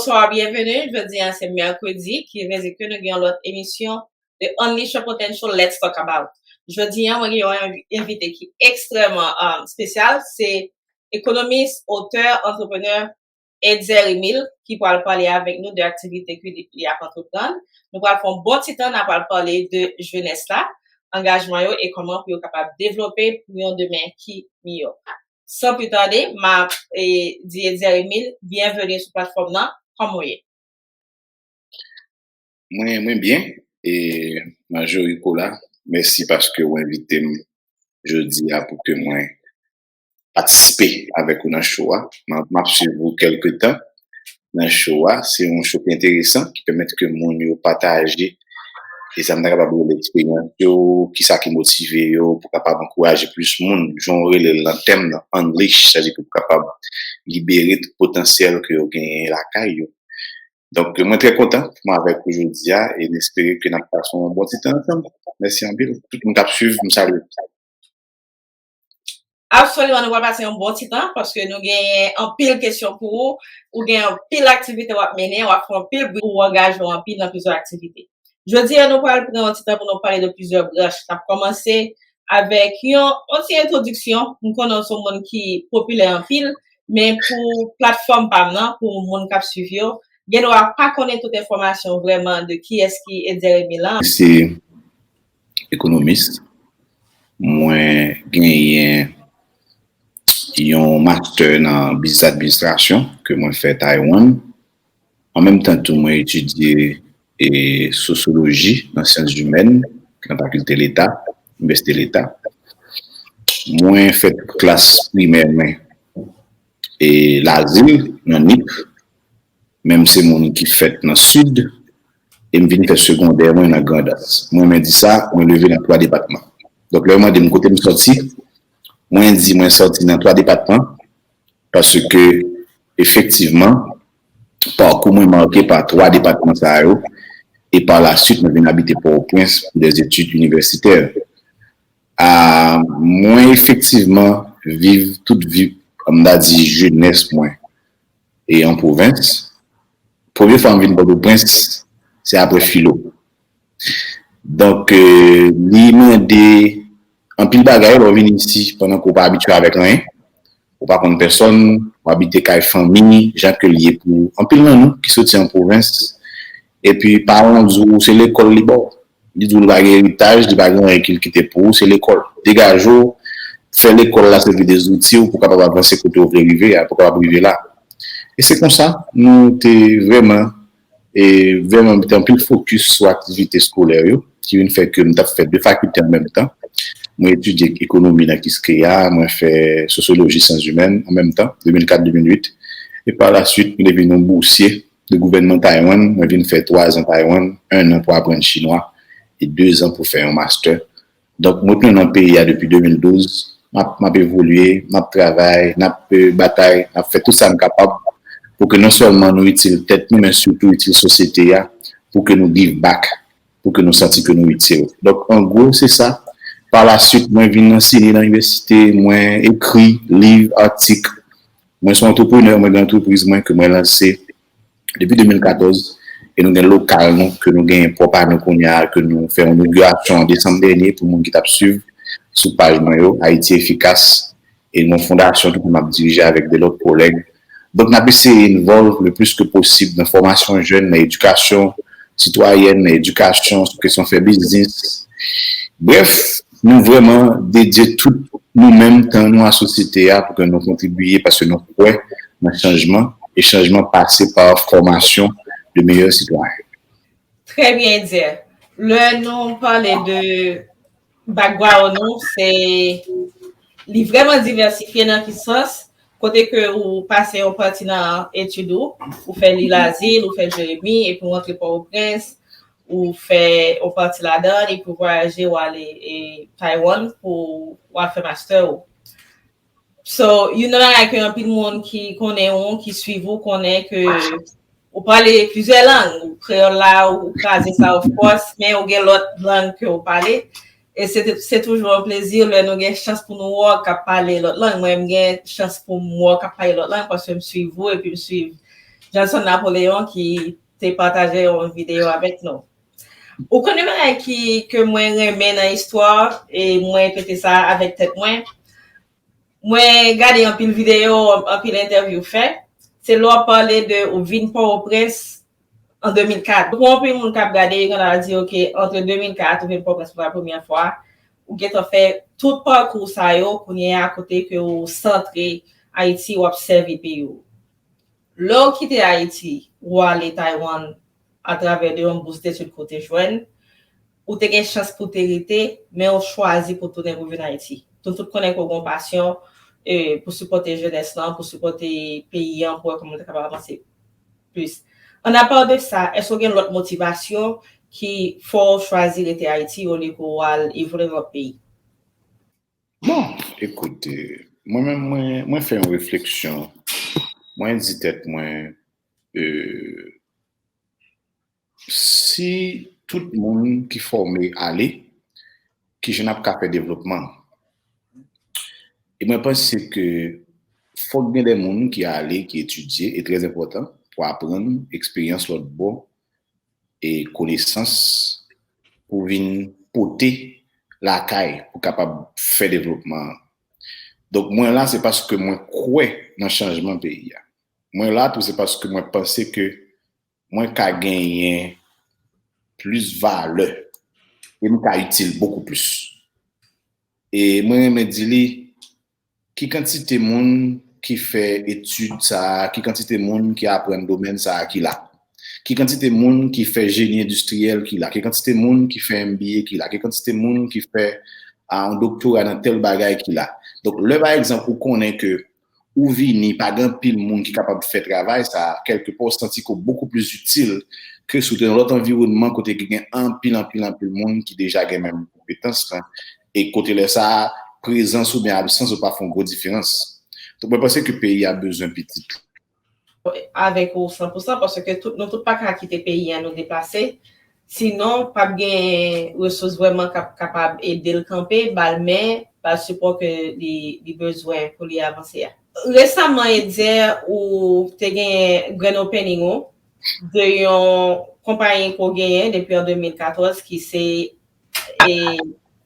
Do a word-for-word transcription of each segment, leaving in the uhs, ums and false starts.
Bonswa, byenveni. Jodi a se mèkredi, ki vle di ke nou gen yon lòt emisyon de Unleash Your Potential, Let's Talk About. Jodi a, mwen gen yon envi- envite ki ekstrèmman um, espesyal. Se ekonomis, otè, antreprenè Etzer Emile ki pral pale avèk nou de aktivite ke li, li ap antreprann. Nou pral fè yon bon ti tan, n a pral pale de jenès la, angajman yo e kòman pou yo kapab devlope pou yon demen ki miyò. San pli tade, m ap e, di Etzer Emile, byenveni sou platfòm nan. Kòman w ye? Mwen, mwen byen. E Marjorie Colas, mèsi paske w envite m jodi a pou ke mwen patisipe avèk ou nan show a. M ap, m ap swiv ou kèlke tan nan show a. Se yon show ki enteresan, ki pèmèt ke moun yo pataje e sa m ta kapab rele eksperyans yo, kisa ki motive yo, pou kapab ankouraje plis moun. Jan w rele l nan tèm nan, unleash, sa di ke pou kapab libere tout potansyèl ke yo genyen lakay yo. Donk, mwen trè kontan pou mwen avèk ou jodi a e m espere ke n ap pase yon bon ti tan ansanm. Mèsi anpil. Tout moun k ap swiv, m salye. Absoliman, nou pral pase yon bon ti tan paske nou genyen anpil kesyon pou ou. Ou gen anpil aktivite w ap mennen, w ap fè anpil bri, ou angaje w anpil nan plizyè aktivite. Jodi a, nou pral pran yon ti tan pou nou pale de plizyè branch. N ap kòmanse avèk yon, yon ti entwodiksyon. M konnen w se yon moun ki popilè anpil, men pou platfòm pa m nan, pou moun k ap swiv yo, gen dwa pa konnen tout enfòmasyon vrèman de kiyès ki Etzer Emile la. Se ekonomis. Mwen genyen yon master nan biznis administrasyon ke mwen fè Taiwan. An menm tan tou, mwen etidye e sosyoloji nan syans imèn nan fakilte Leta, Inivèsite Leta. Mwen fè tout klas primè mwen e Lazil, nan nip, men m se moun ki fèt nan Sid, e m vin fè segondè mwen nan Grandans. Mwen renmen di sa, mwen leve nan twa depatman. Donk, lè yo mande m kote m sòti, mwen di mwen sòti nan twa depatman, paske, efektivman, pakou mwen make pa twa depatman sa yo, e pa la swit, mwen vin abite Pòtoprens pou dèzetid inivèsitè. A, mwen efektivman viv tout vi, m ta di, jenès mwen e an pwovens. Premye fwa m vin Pòtoprens, se apre filo. Donk, e, li mande anpil bagay lè w vin isi pandan ke w pa abitye avèk anyen. Ou pa konn pèsòn, w abite kay fanmi, jan ke l ye pou anpil nan nou ki soti an pwovens. Epi paran w di w se lekòl li ba w. Li di w l pa gen eritaj, li pa gen anyen ki l kite pou ou, se lekòl. Degaje w, fè lekòl la sèvi de zouti w pou w kapab avanse kote w vle rive a, pou w kapab rive la. E se konsa nou te vrèman, e vrèman mete anpil fokis sou aktivite eskolè yo, ki vin fè ke m t ap fè de fakilte an menm tan. Mwen etidye ekonomi nan Kiskeya, mwen fè sosyoloji syans imèn an menm tan, de mil kat de mil uit. E pa la swit, mwen te vin yon bousye de gouvènman Taiwan, mwen vin fè twa zan Taiwan, en an pou aprann chinwa e de zan pou fè yon master. Donk, mwen tounen nan peyi a depi de mil douz, m ap, m ap evolye, m ap travay, n ap, e, batay, n ap fè tout sa n kapab pou ke non sèlman nou itil tèt nou, men sitou itil sosyete a, pou ke nou give back, pou ke nou santi ke nou itil. Donk, an gwo, se sa. Pa la swit, mwen vin anseye nan inivèsite, mwen ekri liv, atik. Mwen se yon antreprenè, mwen gen antrepriz mwen ke mwen lanse depi de mil katòz, e nou gen lokal nou, ke nou genyen pwòp a nou kounye a, ke nou fè yon inogirasyon an desanm dènye pou moun ki t ap swiv sou paj mwen yo, Ayiti Efikas, e yon fondasyon tou ke m ap dirije avèk de lòt kolèg. Donk, n ap eseye involve le plis ke posib nan fòmasyon jèn, nan edikasyon sitwayèn, nan edikasyon sou kesyon fè biznis. Brèf, nou vrèman dedye tout nou menm tan nou a sosyete a pou ke nou kontribiye, paske nou kwè nan chanjman, e chanjman pase pa fòmasyon de meyè sitwayen. Trè byen, Etzer. Lè nou pale de background nou, se, li vrèman divèsifye nan ki sans, kote ke ou pase yon pati nan etid ou, ou fè li Lazil, ou fè Jeremi, epi ou antre Pòtoprens, ou fè yon pati ladan, epi ou vwayaje, ou ale e, Taiwan pou w al fè master ou. So, youn nan bagay ke anpil moun ki konnen ou, ki swiv ou, konnen ke ou pale plizyè lang. Ou kreyòl la, ou kraze sa, of course, men ou gen lòt lang ke ou pale. E se, se toujou yon plezi lè nou gen chans pou nou wè w k ap pale lòt lang. Mwen, m gen chans pou m wè w k ap pale lòt lang paske m swiv ou epi m swiv Johnson Napoléon ki te pataje yon videyo avèk nou. Ou konn yon bagay ki, ke mwen renmen nan istwa, e mwen repete sa avèk tèt mwen. Mwen gade anpil videyo, anpil entèvyou fè. Se lè w ap pale de ou vin Pòtoprens an de mil kat. Pou anpil moun k ap gade, yo konn ap di, oke, antre de mil kat ou vin Pòtoprens pou la premyè fwa, ou gentan fè tout pakou sa yo, kounye a kote ke ou santre Ayiti, w ap sèvi peyi w. Lè w kite Ayiti, ou ale Taiwan atravè de yon bous detid ke w te jwenn, ou te gen chans pou w te rete, men w chwazi pou w tounen pou vin Ayiti. Nou tout konnen ke w gen yon pasyon, e, pou sipòte jenès lan, pou sipòte peyi an, pou wè kòman l ta kapab avanse plis. An apa de sa, èske w gen lòt motivasyon ki fè w chwazi rete Ayiti olye ke w al evolye nan lòt peyi? Bon, ekoute, mwen menm, mwen, mwen fè yon refleksyon. Mwen di tèt mwen, e, si tout moun ki fòme ale, kijan n ap ka fè devlopman? E mwen panse ke fòk gen de moun ki ale, ki etidye, e trè enpòtan pou aprann eksperyans lòt bò e konesans pou vin pote lakay pou kapab fè devlopman an. Donk, mwen la, se paske mwen kwè nan chanjman peyi a. Mwen la tou, se paske mwen panse ke mwen ka genyen plis valè e m ka itil bokou plis. E mwen renmen di li, ki kantite moun ki fè etid sa a, ki kantite moun ki aprann domèn sa a ki la? Ki kantite moun ki fè jeni endistriyèl ki la? Ki kantite moun ki fè M B A ki la? Ki kantite moun ki fè, a, yon doktora nan tèl bagay ki la? Donk, lè, pa egzanp, ou konnen ke ou vini, pa gen anpil moun ki kapab fè travay sa a, kèlkepè ou santi ke w bokou plis itil ke si w te nan lòt anviwònman kote ki gen anpil, anpil, anpil moun ki deja gen menm konpetans lan, e kote lè sa a, prezans oubyen absans ou pa fè yon gwo diferans. Donk, mwen panse ke peyi a bezwen pitit. Avèk ou san pou san, paske tout, nou tout pa ka kite peyi a nou deplase. Sinon, p ap gen resous vrèman k ap kapab ede l kanpe, ba l men, ba l sipò ke li, li bezwen pou li avanse a. Resaman, Etzer, ou te gen grand opening ou de yon konpayi ke w genyen depi an de mil katòz, ki se, e,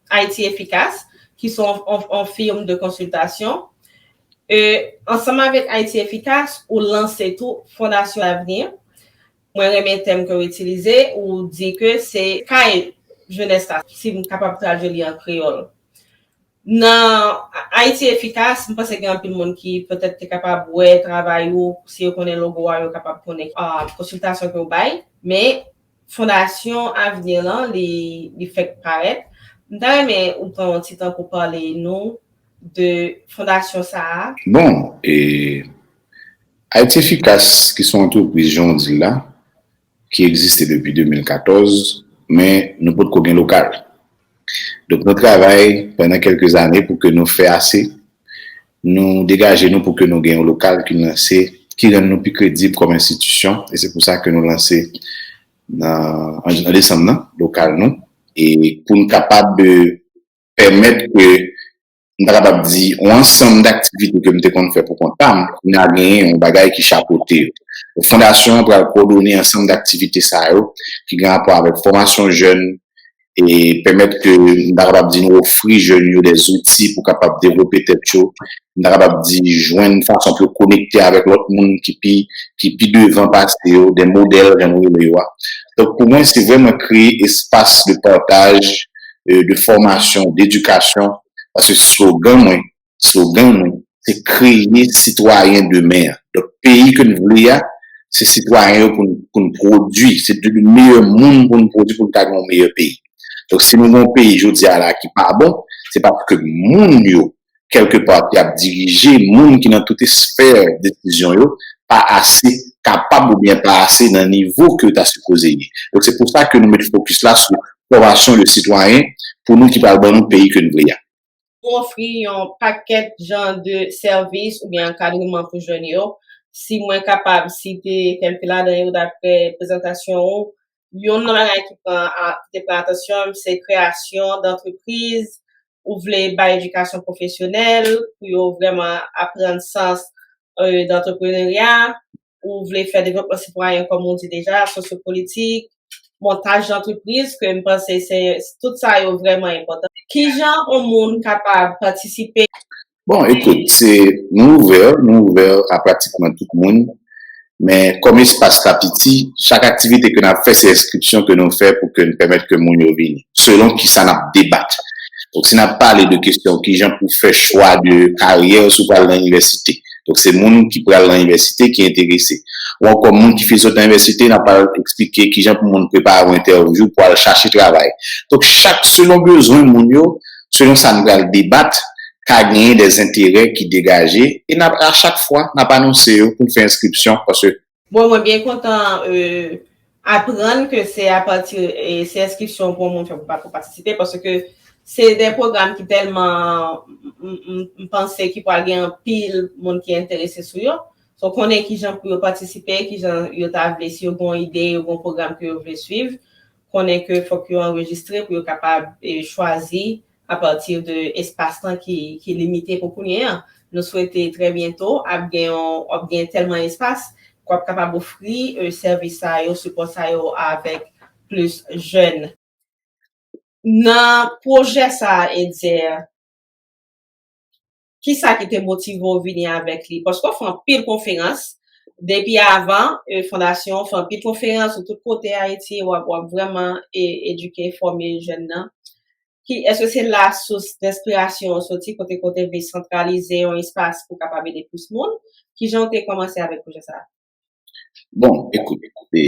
Ayiti Efikas, ki se yon, yon, yon firm de konsiltasyon. E, ansanm avèk Ayiti Efikas, ou lanse tou Fondasyon Avni. Mwen renmen tèm ke w itilize, ou di ke se kay jenès la, si m kapab tradui li an kreyòl. Nan Ayiti Efikas, m panse gen anpil moun ki petèt te kapab wè travay ou, si yo konnen logo a, yo kapab konnen, ah, konsiltasyon ke w bay. Men, Fondasyon Avni lan, li, li fèk parèt. M ta renmen ou pran yon ti tan pou pale nou de fondasyon sa a. Bon, e, Ayiti Efikas, ki se yon antrepriz, jan w di l la, ki egziste depi de mil katòz, men nou potko gen lokal. Donk, nou travay pandan kèlke zane pou ke nou fè ase, nou degaje nou pou ke nou gen yon lokal ki lanse, ki rann nou pi kredib kòm enstitisyon, e se pou sa ke nou lanse nan, an, an desanm nan, lokal nou, e pou n kapab, e, pèmèt ke, m ta kapab di, yon ansanm daktivite ke m te konn fè pou kont pa m, kounye a genyen yon bagay ki chapote yo. Fondasyon an pral kowòdone ansanm daktivite sa yo ki gen rapò avèk fòmasyon jèn e pèmèt ke, m ta kapab di, nou ofri jèn yo de zouti pou kapab devlope tèt yo, m ta kapab di, jwenn fason pou yo konekte avèk lòt moun ki pi, ki pi devan pase yo, de modèl, jan nou rele yo a. Donk, pou mwen, se vrèman kreye espas de pataj, e, de fòmasyon, de edikasyon, paske slogan mwen, slogan mwen, se kreye sitwayen demen an. Donk, peyi ke n vle a, se sitwayen yo pou n, pou n pwodui, se de meyè moun pou n pwodui pou n ka gen yon meyè peyi. Donk, si nou gen yon peyi jodi a la ki pa bon, se paske moun yo, kèlkepa, ki ap dirije, moun ki nan tout esfè desizyon yo, pa ase kapab oubyen pa ase nan nivo ke yo ta sipoze ye. Donk, se pou sa ke nou met fokis la sou fòmasyon de sitwayen pou nou ki pral ban nou peyi ke n vle a. Ou ofri yon pakèt jan de sèvis oubyen ankadreman pou jèn yo. Si mwen kapab site kèlke ladan yo daprè prezantasyon ou, youn nan bagay ki pran, a, ki te pran atansyon m, se kreyasyon dantrepriz. Ou vle bay edikasyon pwofesyonèl pou yo vrèman aprann sans, e, dantreprenerya. ou vle fè devlopman sitwayen, kòm ou di deja, sosyopolitik, montaj dantrepriz, ke m panse se tout sa yo vrèman enpòtan. Kijan yon moun kapab patisipe? Bon, ekout, se nou ouvè, nou ouvè a pratikman tout moun. Men kòm espas la piti, chak aktivite ke n ap fè, se enskripsyon ke nou fè pou ke n pèmèt ke moun yo vini, selon kisa n ap debat. Donk, si n ap pale de kesyon kijan pou fè chwa de karyè si w pral nan inivèsite. Donk, se moun ki pral nan inivèsite ki enterese. Ou ankò moun ki fin sot nan inivèsite, n ap pral eksplike kijan pou moun prepare yon entèvyou pou al chache travay. Donk, chak selon bezwen moun yo, selon sa n pral debat, ka genyen de enterè ki degaje e n ap, a chak fwa, n ap anonse yo pou n fè enskripsyon paske Bon, mwen byen kontan euh, aprann ke se apati e se enskripsyon pou moun fè pou pa pou patisipe paske se de pwogram ki tèlman m panse ki pral gen anpil moun ki enterese sou yo. So konnen kijan pou yo patisipe, kijan yo ta vle si yo gen yon ide, yo gen yon pwogram ke yo vle swiv, konnen ke fòk yo anrejistre pou yo kapab e, chwazi apati de espas lan ki, ki limite pou kounye an. Nou swete trè byento ap gen yon, ap gen tèlman espas k ap kapab ofri e, sèvis sa yo, sipò sa yo avèk plis jèn. Nan pwojè sa a, Etzer, kisa ki te motive w vini avèk li? Paske w fè anpil konferans depi avan e, fondasyon, w fè anpil konferans sou tout kote Ayiti, w ap, w ap vrèman e, edike, fòme jèn nan. Ki, èske se la sous denspirasyon w soti, kote kote vle santralize yon espas pou kapab ede plis moun? Kijan w te kòmanse avèk pwojè sa a? Bon, ekout, e,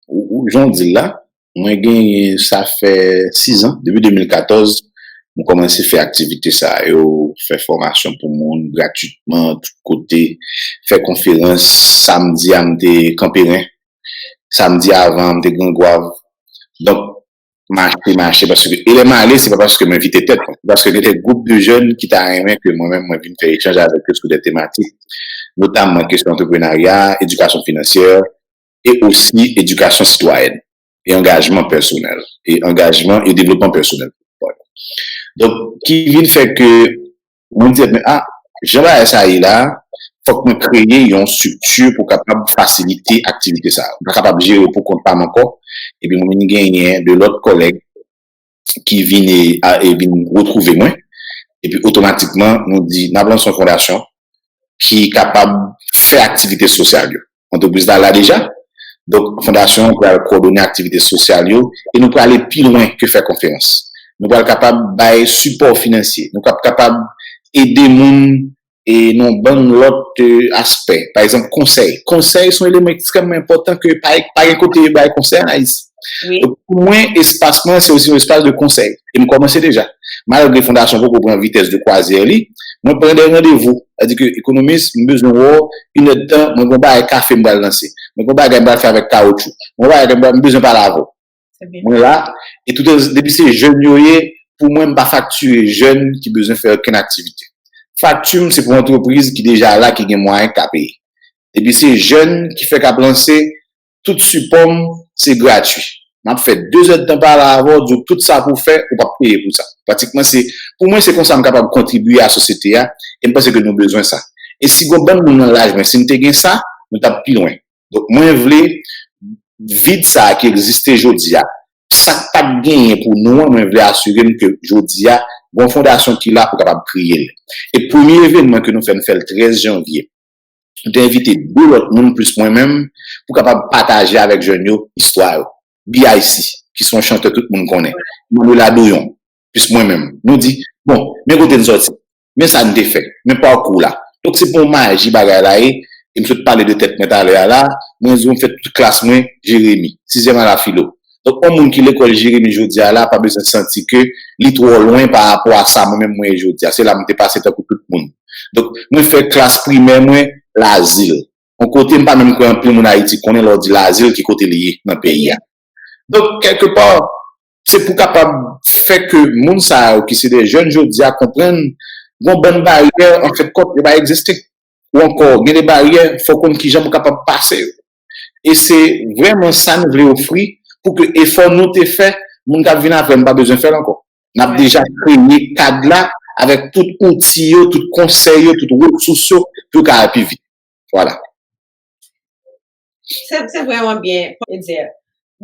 ou, ou, jan w di l la, mwen genyen, sa fè sis an, depi de mil katòz, mwen kòmanse fè aktivite sa yo, fè fòmasyon pou moun gratitman, tout kote, fè konferans, samdi a m te Kanperen, samdi avan a m te Gran Gwav. Donk, mache, mache, paske, e lè m ale, se pa paske mwen vide tèt mwen, se paske gen de gwoup de jèn ki ta renmen ke mwen menm mwen vin fè echanj avèk yo sou de tematik, notamman kesyon antreprenarya, edikasyon finansyè, e osi edikasyon sitwayèn, e angajman pèsonèl, e angajman e devlopman pèsonèl. Donk, ki vin fè ke mwen di, men a, jan bagay sa ye la, fòk mwen kreye yon estrikti pou kapab fasilite aktivite sa. Mwen pa kapab jere pou kont pa m ankò, epi mwen vin genyen de lòt kòlèg ki vin, e, a, e vin retwouve mwen, epi otomatikman, nou di, n ap lanse yon fondasyon ki kapab fè aktivite sosyal yo. Antrepriz la la deja. Donk, fondasyon an pral kowòdone aktivite sosyal yo e nou pral ale pi lwen ke fè konferans. Nou pral kapab bay sipò finansye. Nou pral kapab ede moun e nan bann lòt e, aspè. Pa egzanp, konsèy. Konsèy se yon eleman ekstrèmman enpòtan ke pa, pa gen kote yo bay konsèy an Ayiti. Donk, pou mwen, espas mwen, se osi yon espas de konsèy. E m kòmanse deja. Malgre fondasyon poko pran vitès de kwazyè li, mwen pran de randevou. Sa di ke ekonomis, m bezwen wè w, inèdtan, mwen gen yon bagay kafe m pral lanse. Mwen gen yon bagay m pral fè avèk kawotchou. Mwen gen yon bagay m pral, m bezwen pale avè w. Mwen la, e tout, depi se jèn yo ye, pou mwen, m pa faktire jèn ki bezwen fè okenn aktivite. Fakti m, se pou antrepriz ki deja la, ki gen mwayen, k ka peye. Depi se jèn ki fèk ap lanse, tout sipò m, se gratui. M ap fè de zèdtan pale avè w, di w tout sa pou w fè, ou p ap peye pou sa. Pratikman, se, pou mwen, se konsa m kapab kontribye a sosyete a, e m panse ke nou bezwen sa. E si gon bann moun nan laj mwen, si n te gen sa, nou t ap pi lwen. Donk, mwen vle vid sa a ki egziste jodi a, sa k pa t genyen pou nou an, mwen vle asire m ke jodi a, gon fondasyon ki la pou kapab kreye l. E premye evènman ke nou fè, nou fè l trèz janvye. Nou te envite de lòt moun plis mwen menm pou kapab pataje avèk jèn yo istwa yo. B I C, ki se yon chantè tout moun konnen. Manuela Douyon, plis mwen menm. Nou di, bon, men kote n sòti. Men sa n te fè. Men pakou la. Donk se pa yon maji bagay la ye. E m sot pale de tèt mwen talè a la. Mwen di w m fè tout klas mwen Jeremi. Sizyèm a la filo. Donk yon moun ki lekòl Jeremi jodi a la pa bezwen santi ke li twò lwen pa rapò a sa mwen menm mwen ye jodi a. Se la m te pase tankou tout moun. Donk mwen fè klas primè mwen Lazil. Yon kote m pa menm kwè anpil moun Ayiti konnen lè w di Lazil ki kote li ye nan peyi a. Donk kèlkepa, se pou kapab fè ke moun sa yo ki se de jèn jodi a konprann gon bann baryè, anfèt kont, yo pa egziste. Ou ankò, gen de baryè, fò w konn kijan pou kapab pase yo. E se vrèman sa nou vle ofri pou ke efò nou te fè, moun k ap vin apre n pa bezwen fè l ankò. N ap deja kreye kad la avèk tout outi yo, tout konsèy yo, tout resous yo pou yo ka al pi vit. Vwala. Se se vrèman byen, Edzer.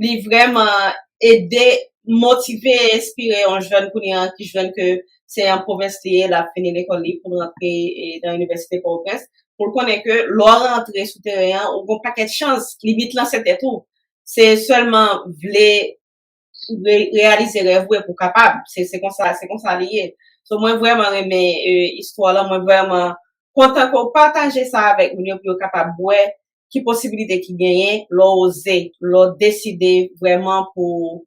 Li vrèman ede, motive, enspire yon jèn kounye a ki jwenn ke se an pwovens li ye, l ap fini lekòl li pou l rantre e, nan Inivèsite Pòtoprens, pou l konnen ke lè w rantre sou teren an, ou gen yon pakèt chans, limit lan se tèt ou. Se sèlman vle re, reyalize rèv ou epi w kapab. Se se konsa, se konsa li ye. So, mwen vrèman renmen e, istwa lan, mwen vrèman kontan ke w pataje sa avèk moun yo pou yo kapab wè ki posibilite ki genyen lè w oze, lè w deside vrèman pou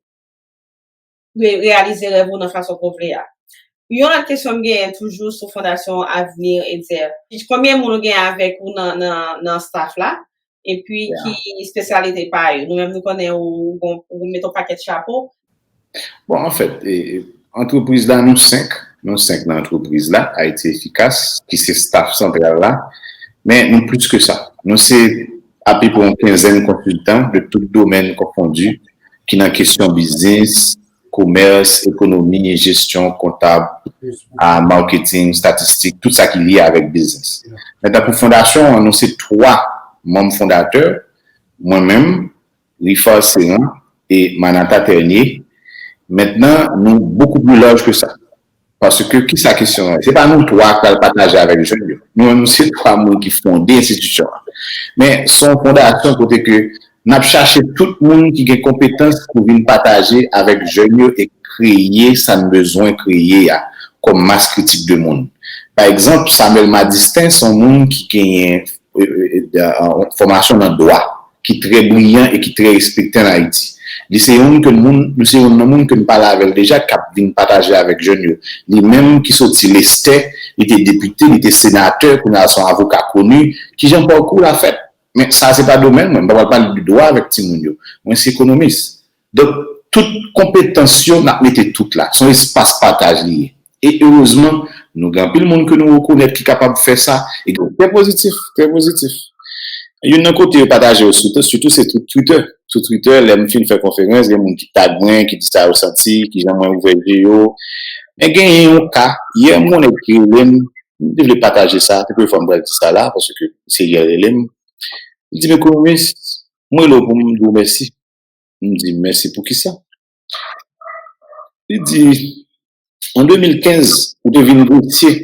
re, reyalize rèv ou nan fason ke w vle a. Yon lòt kesyon m genyen toujou sou Fondasyon Avenir Edzer. Konbyen moun ou gen avèk ou nan, nan, nan staff la? Epi ki espesyalite pa yo? Nou menm nou konnen ou, ou, ou met yon pakèt chapo. Bon, anfèt, e, e, antrepriz la, nou senk. Nou senk nan antrepriz la, Ayiti Efikas, ki se staff santral la. Men nou plis ke sa. Nou se apeprè yon kenzèn konsiltan de tout domèn konfondi ki nan kesyon biznis, komès, ekonomi, jesyon, kontab, a, marketing, statistik, tout sa ki lye avèk biznis. Mentnan pou fondasyon an, nou se twa manm fondatè, mwen menm, Rifar Ceran e Manata Ternier. Mentnan, nou bokou pli laj ke sa. Paske kisa kesyon an? Se pa nou twa k pral pataje avèk jèn yo. Nou menm, nou se twa moun ki fonde enstitisyon an. Men se yon fondasyon kote ke n ap chache tout moun ki gen konpetans pou vin pataje avèk jèn yo e kreye sa n bezwen kreye a kòm mas kritik de moun. Pa egzanp, Samuel Madistin se yon moun ki genyen e, e, e, fòmasyon nan dwa, ki trè briyan e ki trè respekte ann Ayiti. Li se youn ke moun, li se youn nan moun ke m pale avè l deja, k ap vin pataje avèk jèn yo. Li menm ki soti Lestè, li te depite, li te senatè, kounye a se yon avoka koni. Kijan pakou l ap fèt? Men sa se pa domèn mwen, m pa pral pale de dwa avèk timoun yo. Mwen se ekonomis. Donk, tout konpetans yo, n ap mete tout la. Se yon espas pataj li ye. E erezman, nou gen anpil moun ke nou rekonèt ki kapab fè sa. E gen... Trè pozitif, trè pozitif. Youn nan kote yo pataje yo sitou, sitou se sou Twitter. Sou Twitter, lè m fin fè konferans, gen moun ki tag mwen, ki di sa yo santi, kijan mwen ouvè je yo. Men genyen yon ka, yè m gen yon nèg ki rele m, m te vle pataje sa, se premye fwa m pral di sa la, paske se yè l rele m. Li di m, ekonomis, mwen rele w pou m di w mèsi. M di, mèsi pou kisa? Li di, an de mil kenz, ou te vin gretye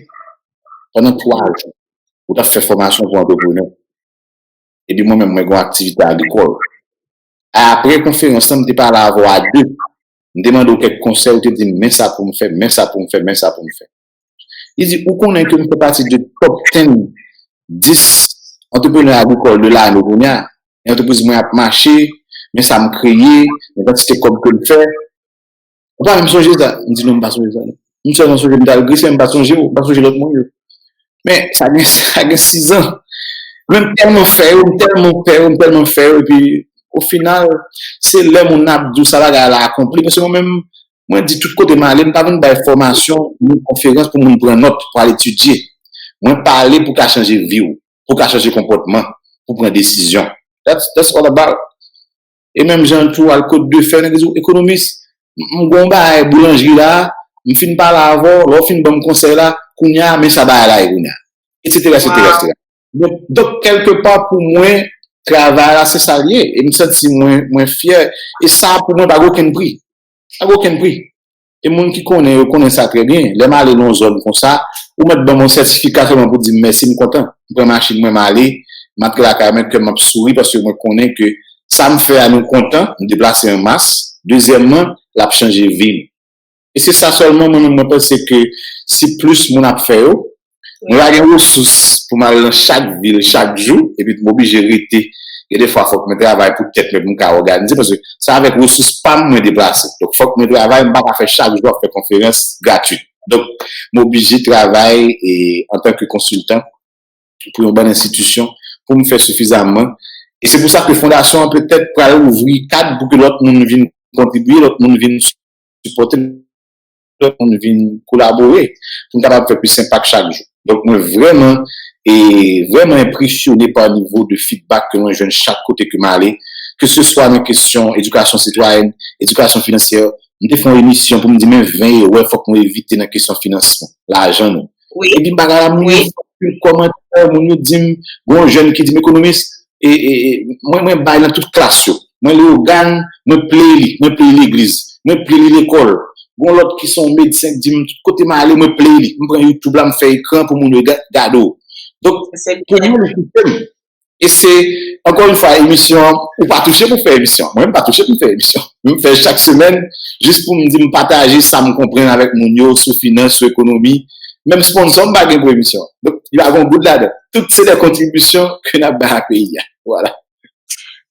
pandan twa jou. Ou t ap fè fòmasyon pou antreprenè. Epi mwen menm, mwen gen yon aktivite agrikòl. Apre konferans lan, m te pale avè w a de. M te mande w kèk konsèy, ou te di m, men sa pou m fè, men sa pou m fè, men sa pou m fè. Li di, ou konnen ke m fè pati de top ten, dis antreprenè agrikòl de lane kounye a. E antrepriz mwen ap mache, men sa m kreye, men kantite kòb ke m fè. Ou pa menm sonje sa? M di, non, m pa sonje sa, non. M sèlman sonje m t al gretye, m pa sonje w, m pa sonje lòt moun yo. Men sa gen, sa gen sizan. Men m tèlman fè yo, m tèlman fè yo, m tèlman fè yo, epi ofinal, se lè moun nan ap di w sa bagay la akonpli, paske mwen menm, mwen di tout kote m ale, m pa vin bay fòmasyon, ni konferans pou moun pran nòt, pou al etidye. Mwen pale pou ka chanje vi w, pou ka chanje konpòtman, pou pran desizyon. That's, that's all about. E menm jan tou al kot de fè, nèg di w, ekonomis, m, m gen yon bagay boulanjri la, m fin pale avè w, lè w fin ban m konsèy la, kounye a, men sa bagay la ye kounye a. Etsetera, etsetera, etsetera. Donk, donk, kèlkepa pou mwen, travay la, se sa l ye. E m santi mwen, mwen fyè. E sa, pou mwen, pa gen okenn pri. Pa gen okenn pri. E moun ki konnen yo, konnen sa trè byen. Lè m ale nan yon zòn konsa, ou mèt ban m yon sètifika sèlman pou di m mèsi, m kontan. M pran machin mwen, m ale, m antre lakay mwen, kè m ap souri, paske mwen konnen ke sa m fè a, nou kontan, m deplase an mas. Dezyèmman, l ap chanje vi m. E se sa sèlman mwen menm mwen panse ke si plis moun ap fè yo, mwen pa gen resous pou m al nan chak vil chak jou, epi m oblije rete. Gen de fwa fòk mwen travay pou tèt mwen pou m ka òganize, paske se avèk resous pa m mwen deplase. Donk fòk mwen travay, m pa ka fè chak jou ap fè konferans gratwit. Donk m oblije travay e, antanke konsiltan pou yon bann enstitisyon, pou m fè sifizaman. E se pou sa ke fondasyon an petèt pral ouvri kad pou ke lòt moun vin kontribye, lòt moun vin sipòte, lòt moun vin kolabore, pou n kapab fè plis enpak chak jou. Donk, mwen vrèman, e vrèman enpresyone pa nivo de feedback ke mwen jwenn chak kote ke m ale, ke se swa nan kesyon edikasyon sitwayèn, edikasyon finansyè, m te fè yon emisyon pou m di men ven erè fòk nou evite nan kesyon finansman, lajan nou. Epi bagay la, moun yo fè kòmantè, moun yo di m, gen yon jèn ki di m, ekonomis, e, e, e, mwen, mwen bay nan tout klas yo. Mwen Leyogàn, mwen play li, mwen play legliz, mwen play li lekòl. Gon lòt ki se yon medsen ki di m tout kote m ale, mwen play li. M pran YouTube la, m fè ekran pou moun yo ga- gade w. Donk, pou mwen, li kite m. E se, ankò yon fwa, emisyon an, ou pa touche pou fè emisyon. Mwen, m pa touche pou m fè emisyon. M fè chak semèn, jis pou m di m pataje sa m konprann avèk moun yo sou finans, sou ekonomi. Menm sponsò, m pa gen pou emisyon an. Donk, li pa gen yon goud ladan. Tout se de kontribisyon ke n ap bay a peyi a. Vwala.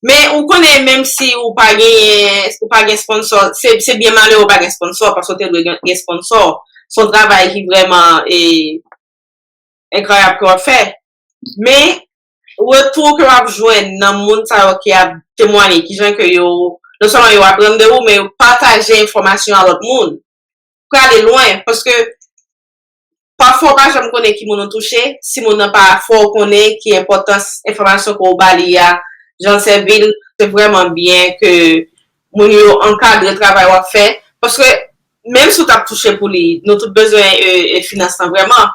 Men ou konnen, menm si ou pa gen, ou pa gen sponsò, se, se byen malere ou pa gen sponsò, paske ou te dwe gen, gen sponsò. Se yon travay ki vrèman e, enkrayab ke w ap fè. Men, retou ke w ap jwenn nan moun sa yo ki ap temwanye, kijan ke yo, non sèlman yo aprann de ou, men yo pataje enfòmasyon a lòt moun. Prale lwen, paske pafwa w pa janm konnen ki moun ou touche, si moun nan pa fè w konnen ki enpòtans enfòmasyon ke w ba li a, jan l sèvi l, se vrèman byen ke moun yo ankadre travay w ap fè. Paske, menm si w t ap touche pou li, nou tout bezwen e, e finans lan vrèman.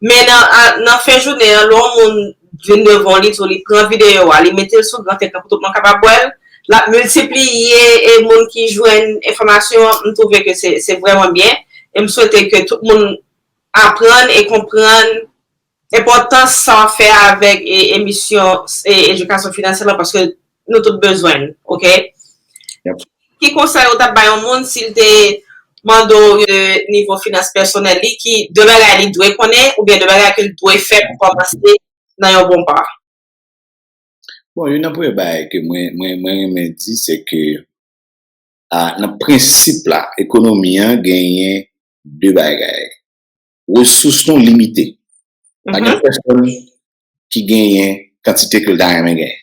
Men nan, a- nan fen jounen an, lè yon moun vin devan w, li di w li pran videyo a, li mete l sou gran ekran pou tout moun kapab wè l, l ap miltipliye e moun ki jwenn enfòmasyon an, m twouve ke se, se vrèman byen. E m swete ke tout moun aprann e konprann enpòtans sa w ap fè avèk e, emisyon e, edikasyon finansyè la, paske nou tout bezwen l, oke? Ki konsèy ou t ap bay yon moun si l te mande w e, nivo finans pèsonèl li, ki de bagay li dwe konnen oubyen de bagay ke l dwe fè pou kòmanse nan yon bon pa? Bon, youn nan premye bagay ke mwen, mwen, mwen renmen di, se ke a, nan prensip la, ekonomi an genyen de bagay. Resous nou limite. Pa gen pèsonn ki genyen kantite ke l ta renmen genyen.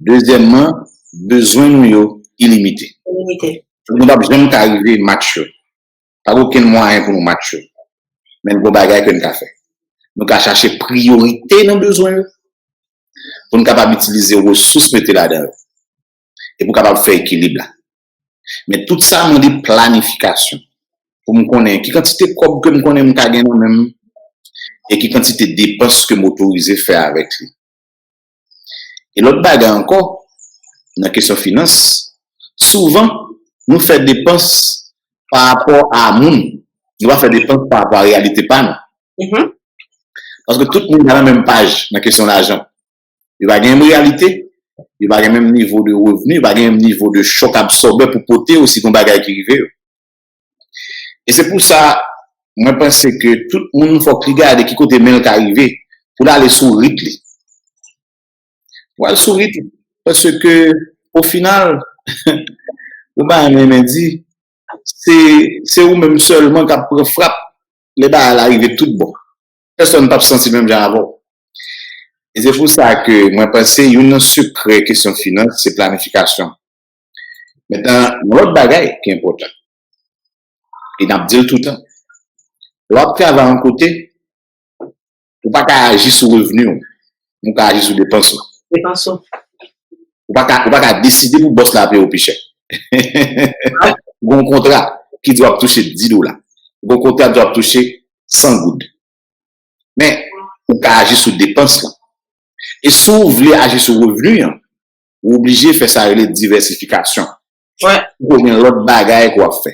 Dezyèmman, bezwen nou yo ilimite. Ilimite. Nou p ap janm ka rive match yo. Pa gen okenn mwayen pou nou match yo. Men n gon bagay ke n ka fè. Nou ka chache priyorite nan bezwen yo pou n kapab itilize resous mete ladan yo. E pou kapab fè ekilib la. Men tout sa mande planifikasyon. Pou m konnen ki kantite kòb ke m konnen m ka gen nan men m e ki kantite depans ke m otorize fè avèk li. E lòt bagay ankò, nan kesyon finans, souvan, nou fè depans pa rapò a moun. Nou pa fè depans pa rapò a reyalite pa nou. Paske tout moun pa nan menm paj nan kesyon lajan. Yo pa gen menm reyalite, yo pa gen menm nivo de revni, yo pa gen menm nivo de chòk absòbè pou pote yo si gen yon bagay ki rive yo. E se pou sa, mwen panse ke tout moun fòk li gade ki kote men l ka rive pou l ale sou rit li. Pou al sou rit li. Paske, o final, ou pa renmen di, se, se ou menm sèlman k ap pran frap lè bagay la rive tout bon. Pèsonn p ap santi menm jan avè w. E se pou sa ke mwen panse youn nan sekrè kesyon finans se planifikasyon. Mentnan, yon lòt bagay ki enpòtan, e n ap di l toutan, lè w ap travay yon kote, ou pa ka aji sou revni w, men w ka aji sou depans ou. Depans ou. Ou pa ka, ou pa ka deside pou bòs la peye w pi chè. Gon kontra ki di w ap touche dis dola. Gon kontra ki di w ap touche san goud. Men, ou ka aji sou depans lan. E si w vle aji sou revni an, ou oblije fè sa yo rele divèsifikasyon. Ou gen lòt bagay ke w ap fè.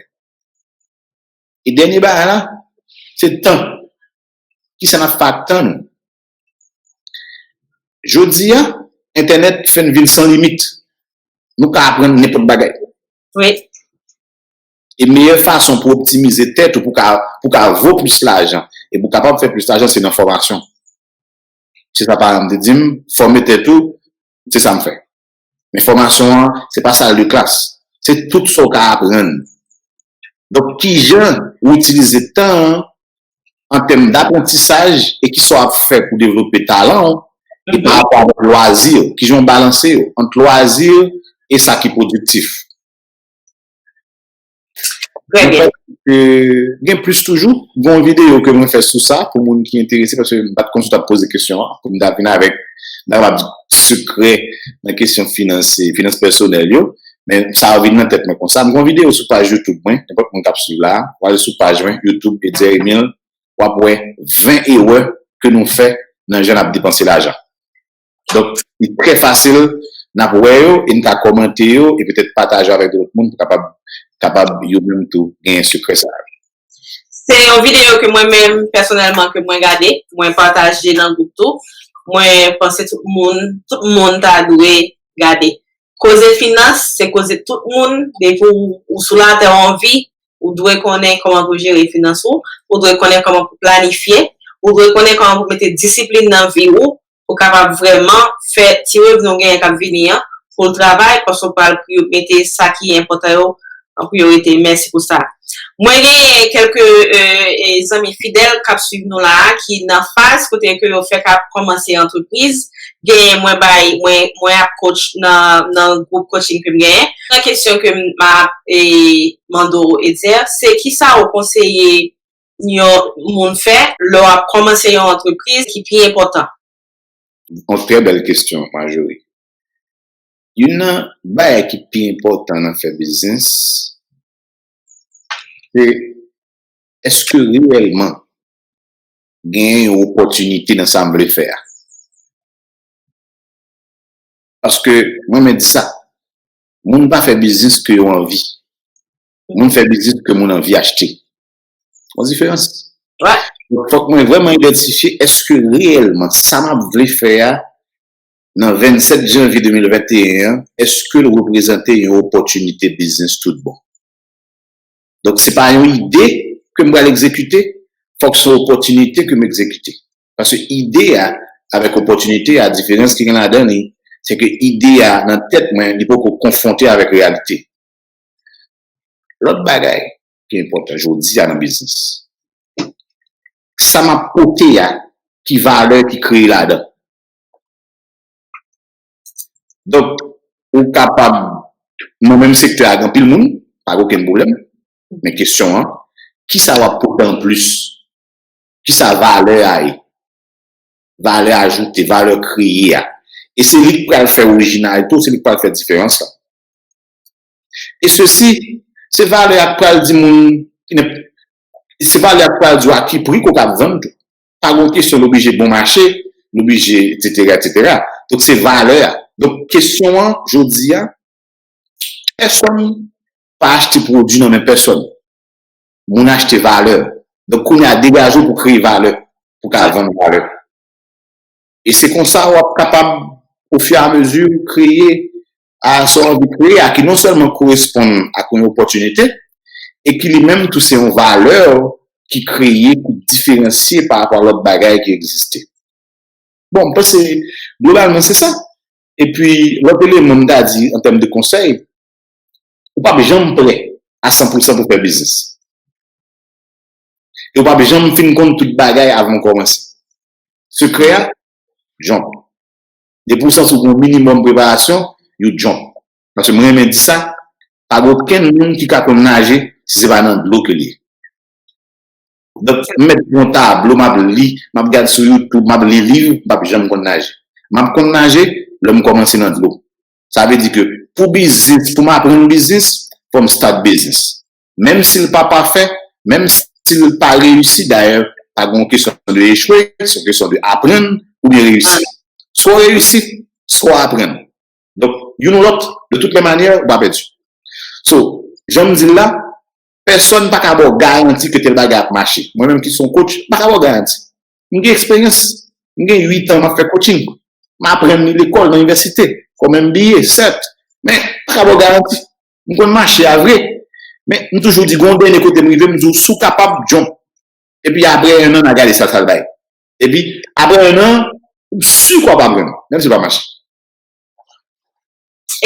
E dènye bagay la, se tan. Kisa n ap fè ak tan nou? Jodi a, entènèt fè n vin san limit. Nou ka aprann nenpòt bagay. Wi. E meyè fason pou optimize tèt ou, pou ka, pou ka vo plis lajan, e pou kapab fè plis lajan, se nan fòmasyon. Se sa paran m te di m, fòme tèt ou, se sa m fè. Men fòmasyon an, se pa sal de klas. Se tout sa w ka aprann. Donk, kijan ou itilize tan an an tèm daprantisaj e kisa w ap fè pou devlope talan w, e pa rapò avèk lwazi w, kijan w balanse yo ant lwazi e sa ki pwodiktif. Trè byen. Gen plis toujou, gen yon videyo ke mwen fè sou sa pou moun ki enterese, paske m pa t konn si w t ap poze kesyon an, pou m ta vin avèk, m ta kapab di sekrè nan kesyon finans, finans pèsonèl yo, men sa vin nan tèt mwen konsa. M gen yon videyo sou paj YouTube mwen, nenpòt moun k ap swiv la, w ale sou paj mwen, YouTube, Edzer Emile, w ap wè ven erè ke nou fè nan jan n ap depanse lajan. Donk, Li trè fasil, n ap wè yo e n ka kòmante yo e petèt pataje avèk lòt moun pou kapab, kapab yo menm tou genyen sekrè sa a. Se yon videyo ke mwen menm pèsonèlman ke mwen gade, mwen pataje nan gwoup tou. Mwen panse tout moun, tout moun ta dwe gade. Koze finans, se koze tout moun, depi ou, ou sou latè ou anvi, ou dwe konnen kòman pou jere finans ou, ou dwe konnen kòman pou planifye, ou dwe konnen kòman pou mete disiplin nan vi ou, pou kapab vrèman fè ti revni w genyen k ap vini an, pou l travay, paske w pral mete sa ki enpòtan yo an priyorite. Mèsi pou sa. Mwen genyen kèlke zanmi fidèl k ap swiv nou la a, ki nan faz kote ke yo fèk ap kòmanse antrepriz. Genyen mwen bay, mwen, mwen ap coach nan, nan gwoup coaching ke m genyen. Nan kesyon ke m ap e, mande w, Etzer, se kisa ou konseye yon moun fè lè w ap kòmanse yon antrepriz ki pi enpòtan? Yon trè bèl kesyon, Marjorie. Youn nan bagay ki pi enpòtan nan fè biznis, se èske reyèlman genyen yon opòtinite nan sa m vle fè a? Paske, mwen, mwen di sa, moun pa fè biznis ke yo anvi. Moun fè biznis ke moun anvi achte. Yon diferans. Fòk mwen vrèman idantifye èske reyèlman sa m ap vle fè a nan vennsèt janvye de mil venteyen an, èske l reprezante yon opòtinite biznis tout bon? Donk, se pa yon ide ke m pral egzekite, fòk se yon opòtinite ke m egzekite. Paske ide a avèk opòtinite a, diferans ki gen ladan li, se ke ide a nan tèt mwen, li poko konfwonte avèk reyalite. Lòt bagay ki enpòtan jodi a nan biznis, sa m ap pote a, ki valè ki kreye ladan. Donk, ou kapab, nan menm sektè a, gen anpil moun, pa gen okenn pwoblèm. Men kesyon an, kisa w ap pote anplis? Kisa valè a ye? Valè ajoute, valè kreye a. E se li k pral fè orijinalite w, se li k pral fè diferans la. E sesi, se valè a k pral di moun, se valè a k pral di w a ki pri ke w kab vann tou. Pa gen kesyon l oblije bon mache, l oblije, etsetera, etsetera. Donk, se valè a. Donk, kesyon an, jodi a, pèsonn pa achte pwodui nan men pèsonn. Moun achte valè. Donk, kounye a, degaje w pou kreye valè, pou ka vann valè. E se konsa w ap kapab, ofiramezi, kreye a sa w anvi kreye a, ki non sèlman koresponn ak yon opòtinite, e ki li menm tou se yon valè ki kreye, ki diferansye pa rapò a lòt bagay ki egziste. Bon, m panse, globalman, se sa. Epi, lòt eleman m ta di an tèm de konsèy, ou p ap janm prè a san pou san pou fè biznis. E ou p ap janm fin konn tout bagay avan w kòmanse. Sekrè a, jump. Depi w santi w gen yon minimòm preparasyon, you jump. Paske mwen renmen di sa, pa gen okenn moun ki ka konn naje si se pa nan dlo ke l ye. Donk, m mèt pran yon tablo, m ap li, m ap gad sou YouTube, m ap li liv, m p ap janm konn naje. M ap konn naje lè m kòmanse nan dlo. Sa vle di ke pou biznis, pou m aprann biznis, fò m start biznis. Menm si l pa pafè, menm si l pa reyisi, dayè, pa gen yon kesyon de echwe, se yon kesyon de aprann oubyen reyisi. Swa w reyisi, swa w aprann. Donk, youn ou lòt, de toutes les manières, ou pa pèdi. So, jan m di l la, pèsonn pa ka ba w garanti ke tèl bagay ap mache. Mwen menm ki se yon coach, m pa ka ba w garanti. M gen eksperyans. M gen uit an m ap fè coaching. M aprann li lekòl, nan inivèsite, kòm M B A, sèt. Men, m pa ka ba w garanti. M konn mache a vre. Men, m toujou di, gen yon dènye kote m rive, m di w, si w kapab, jump. Epi apre en an, n a gade sa sa l bay. Epi, apre en an, ou si ke w ap aprann, menm si l pa mache.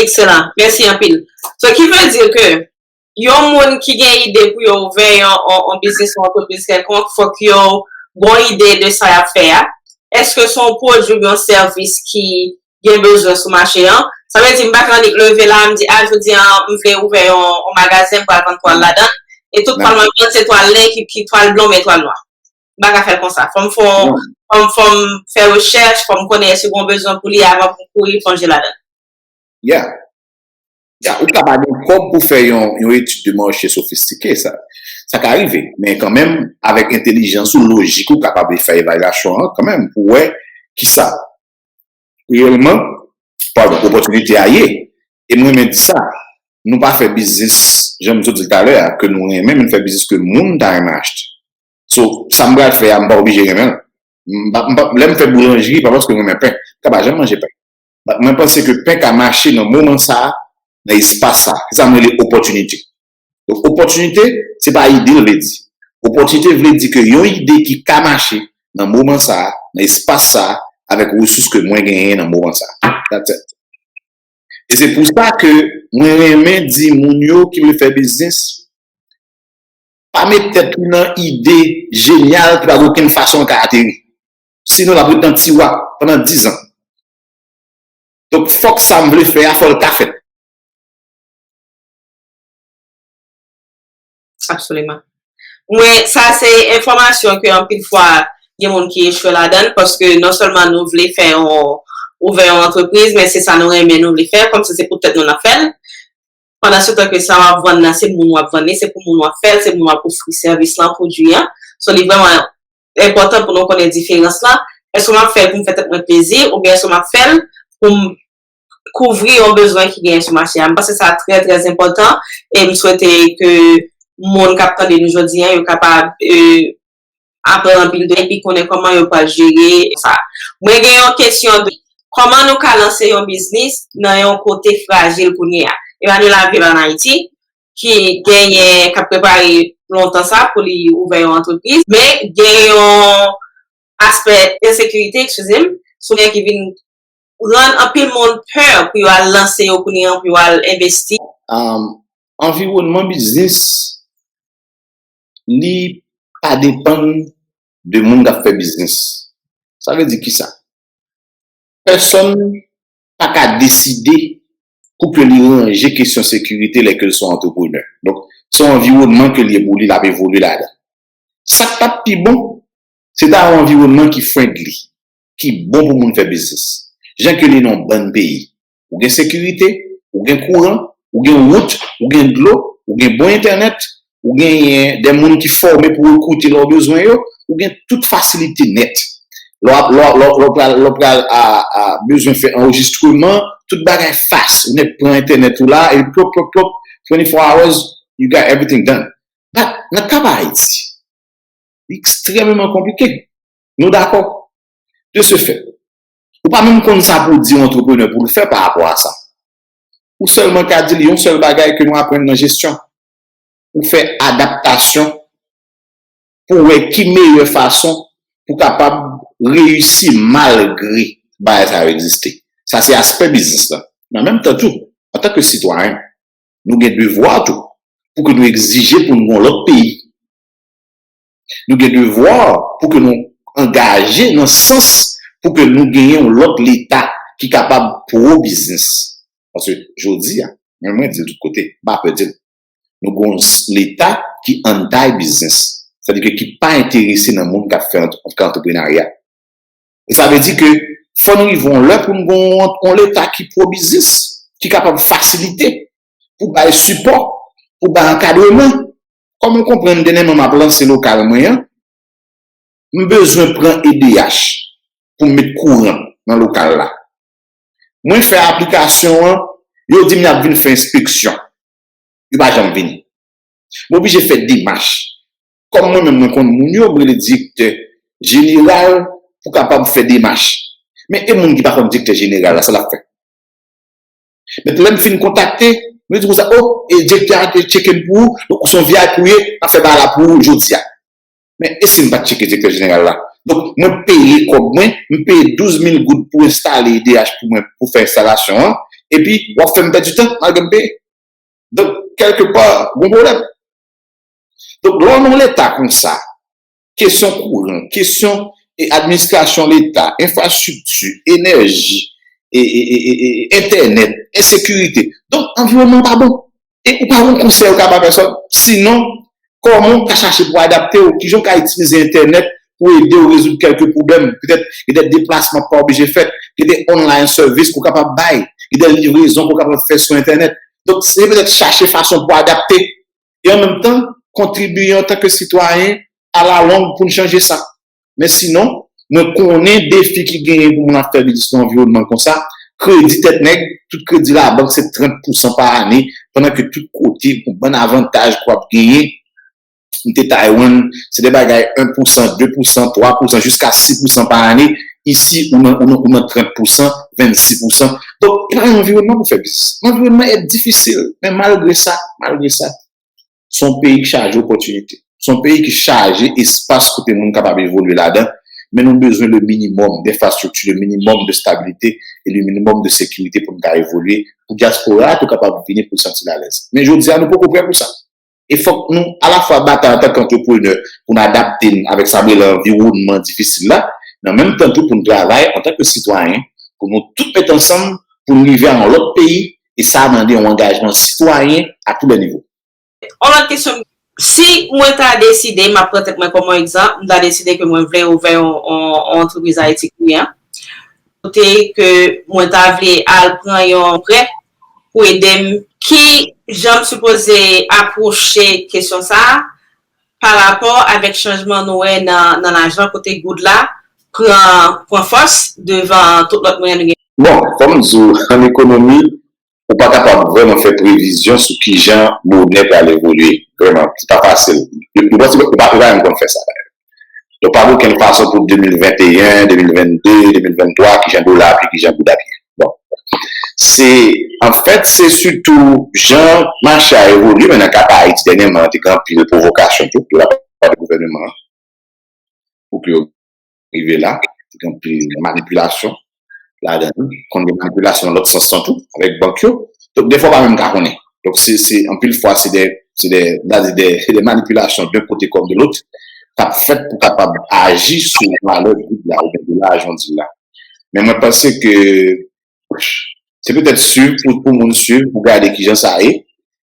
Excellent. Mèsi anpil. So, ki vle di ke yon moun ki gen ide pou yo ouvè yon, yon, yon biznis, yon antrepriz kèlkonk, fòk yo gen yon ide de sa y ap fè a. Èske se yon pwodui oubyen yon sèvis ki gen bezwen sou mache an? Sa vle di, m pa ka annik leve la, m di, a, jodi a, m vle ouvè yon, yon magazen, m pral vann twal ladan l. E tout twal mwen vann, se twal len ki, ki twal blan oubyen twal nwa. M pa ka fè l konsa. Fò m fè, fò m, fò m fè rechèch, fò m konnen èske gen yon bezwen pou li avan pou m kouri plonje ladan l. Yeah. Yeah, ou ka pa gen kòb pou fè yon, yon etid de mache sofistike, sa. Sa ka rive. Men kanmenm, avèk entèlijans ou, lojik ou, kapab fè evalyasyon an kanmenm, pou wè kisa. Reyèlman, Pardon, opòtinite a ye. E mwen renmen di sa. Nou pa fè biznis, jan m sot di l talè a, ke nou renmen, men nou fè biznis ke moun ta renmen achte. So, sa m pral fè a, m pa oblije renmen l. M pa, m pa, lè m fè boulanjri, pa paske m renmen pen. M ka pa janm manje pen. But mwen panse ke pen ka mache nan moman sa a, nan espas sa a. Se sa m rele opòtinite. Donk, opòtinite, se pa ide l vle di. Opòtinite vle di ke yon ide ki ka mache nan moman sa a, nan espas sa a, avèk resous ke mwen genyen nan moman sa a. That's it. E se pou sa ke mwen renmen di moun yo ki vle fè biznis, pa met tèt ou nan ide jenyal ki pa gen okenn fason l ka ateri. Sinon, l ap ret nan tiwa pandan diz an. Donk, fòk sa m vle fè a, fò l ka fèt. Absoliman. Mwen, sa se enfòmasyon ke anpil fwa gen moun ki echwe ladan l, paske non sèlman nou vle fè yon, ouvè yon antrepriz, men se sa nou renmen, nou vle fè, kòmsi se pou tèt nou n ap fè l. Pandan se tan ke sa w ap vann nan, se moun w ap vann li, se pou moun w ap fè l, se moun w ap ofri sèvis lan, pwodui an. So, li vrèman enpòtan pou nou konnen diferans lan. Èske m ap fè l pou m fè tèt mwen plezi, oubyen èske m ap fè l pou m kouvri yon bezwen ki genyen sou mache a? M panse sa trè, trè enpòtan, e m swete ke moun k ap tande nou jodi a, yo kapab, e, aprann anpil de, epi konnen kòman yo pral jere sa. Mwen gen yon kesyon de kòman nou ka lanse yon biznis nan yon kote frajil kounye a. Emmanuela ap viv ann Ayiti, ki genyen, k ap prepare lontan sa pou li ouvè yon antrepriz, men gen yon aspè ensekirite, eskize m, sou ki vin rann anpil moun pè pou yo al lanse yo kounye a, pou yo al envesti. Um, anviwònman biznis, li pa depann de moun k ap fè biznis. Sa vle di kisa? Pèsonn pa ka deside pou ke li ranje kesyon sekirite lè ke l se yon antreprenè. Donk, se yon anviwònman ke l ye pou li, l ap evolye ladan. Sa k t ap pi bon, se ta yon anviwònman ki friendly, ki bon pou moun fè biznis. Jan ke li nan yon bann peyi. Ou gen sekirite, ou gen kouran, ou gen wout, ou gen dlo, ou gen bon entènèt, ou genyen de moun ki fòme pou rekrite lè w bezwen yo, ou gen tout fasilite nèt. Lè w ap, lè w, lè w, lè w pral, lè w pral a, a, bezwen fè anrejistreman, tout bagay fas. Ou nèk pran entènèt ou la, e plop, plop, plop, twenty-four hours, you got everything done. But, nan ka pa Ayiti, li ekstrèmeman konplike. Nou dakò? De ce fait, ou pa menm konn sa pou w di yon antreprenè pou l fè pa rapò a sa. Ou sèlman ka di l yon sèl bagay ke nou aprann nan jesyon. Ou fè adaptasyon pou w wè ki meyè fason pou w kapab reyisi malgre bagay sa yo egziste. Sa se aspè biznis la. Men an menm tan tou, antanke sitwayen, nou gen devwa tou pou ke nou egzije pou nou gen yon lòt peyi. Nou gen devwa pou ke nou angaje nan sans pou ke nou genyen yon lòt leta ki kapab pwo biznis. Paske jodi a, men mwen di l tout kote, m pa pè di l. Nou gen yon leta ki anti biznis. Sètadi ke ki pa enterese nan moun k ap fè ant- k antrepreneurya. E sa vle di ke fò nou rive yon lè pou nou gen yon, yon leta ki pwo biznis, ki kapab fasilite, pou bay sipò, pou bay ankadreman. Kòm ou konprann, dènyèman m ap lanse lokal mwen an, m bezwen pran E D H pou m met kouran nan lokal la. Mwen fè aplikasyon an, yo di m y ap vin fè enspeksyon. Yo pa janm vini. M oblije fè demach. Kòm mwen menm mwen konn moun yo, m rele direktè jeneral pou kapab fè demach. Men e moun ki pa konn direktè jeneral la, sa l ap fè? Men lè m fin kontakte, m di konsa, o, e direktè a te tcheke m pou ou, donk ou se yon V I P ou ye, m ap fè bagay la pou ou jodi a. Men e si m pa t tcheke direktè jeneral la? Donk, mwen peye kòb mwen, m peye douz mil goud pou enstale E D H pou mwen, pou fè enstalasyon an, epi w ap fè m pèdi tan, malgre m peye. Donk, kèlkepa, gon pwoblèm. Donk, lè w nan yon leta konsa, kesyon kouran, kesyon e administrasyon leta, enfrastrikti, enèji, e, e, e, e, e, entènèt, ensekirite. Donk, anviwònman an pa bon. E ou pa gen konsèy ou ka ba pèsòn. Sinon, kòman w ka chache pou adapte w? Kijan w ka itilize entènèt pou ede w rezoud kèlke pwoblèm? Petèt, gen de deplasman k pa oblije fèt, gen de online service ke w kapab bay, gen de livrezon ke w kapab fè sou entènèt. Donk, se petèt chache fason pou adapte. E an menm tan, kontribiye antanke sitwayen alalong pou n chanje sa. Men sinon, mwen konnen defi ki genyen pou moun ap fè biznis nan anviwònman konsa, kredi tèt nèg, tout kredi labank se trant pousan pa ane, pandan ke tout kote, gon bann avantaj ke w ap genyen, m te Taiwan, se de bagay en pousan, de pousan, twa pousan, jiska sis pousan pa ane. Isi, ou nan, ou nan, ou nan trant pousan, vennsis pousan. Donk, e pa yon anviwònman pou fè biznis. Lanviwònman est difisil, men malgre sa, malgre sa, se yon peyi ki chaje opòtinite. Se yon peyi ki chaje espas kote moun kapab evolye ladan, men nou bezwen le minimòm denfrastrikti, le minimòm de stabilite e le minimòm de sekirite pou n ka evolye, pou dyaspora a tou kapab vini pou l santi l alèz. Men jodi a, nou poko prè pou sa. E fòk nou alafwa batay antanke antreprenè pou n adapte n avèk sa m rele anviwònman difisil la, men an menm tan tou pou n travay antanke sitwayen, pou nou tout met ansanm pou n rive a yon lòt peyi, e sa mande yon angajman sitwayen a tou lè nivo. Yon lòt kesyon, si mwen ta deside, m ap pran tèt mwen kòm yon egzanp, m ta deside ke mwen vle ouvè yon, yon, yon antrepriz Ayiti kounye a, kote ke mwen ta vle al pran yon prè pou ede m, ki jan m sipoze apwoche kesyon sa a pa rapò avèk chanjman nou wè nan, nan lajan kote goud la pran, pran fòs devan tout lòt mwayen nou gen? Bon, kòm m di w, an ekonomi, ou pa kapab vrèman fè previzyon sou kijan monè pral evolye. Vrèman, se pa fasil. Nou panse, nou pa, nou pa menm konn fè sa dayè. Donk, pa gen okenn fason pou de mil venteyen, de mil vennde, de mil venntwa, kijan dola ap ye, kijan goud ap ye. Bon. Se, anfèt, se sitou jan mache a evolye, men nan ka pa Ayiti dènyèman, te gen anpil pwovokasyon tou, de la pa de gouvènman an, pou ke yo rive la. Te gen anpil manipilasyon ladan li. Konn gen manipilasyon nan lòt sans lan tou, avèk bank yo. Donk, dèfwa, w pa menm ka konnen. Donk, se, se, anpil fwa, se de, se de, m ta di de, de manipilasyon d'un côté comme de l'autre, k ap fèt pou kapab aji sou valè goud la, oubyen dola, jan w di la. Men mwen panse ke se petèt swiv pou, pou moun swiv, pou gade kijan sa ye.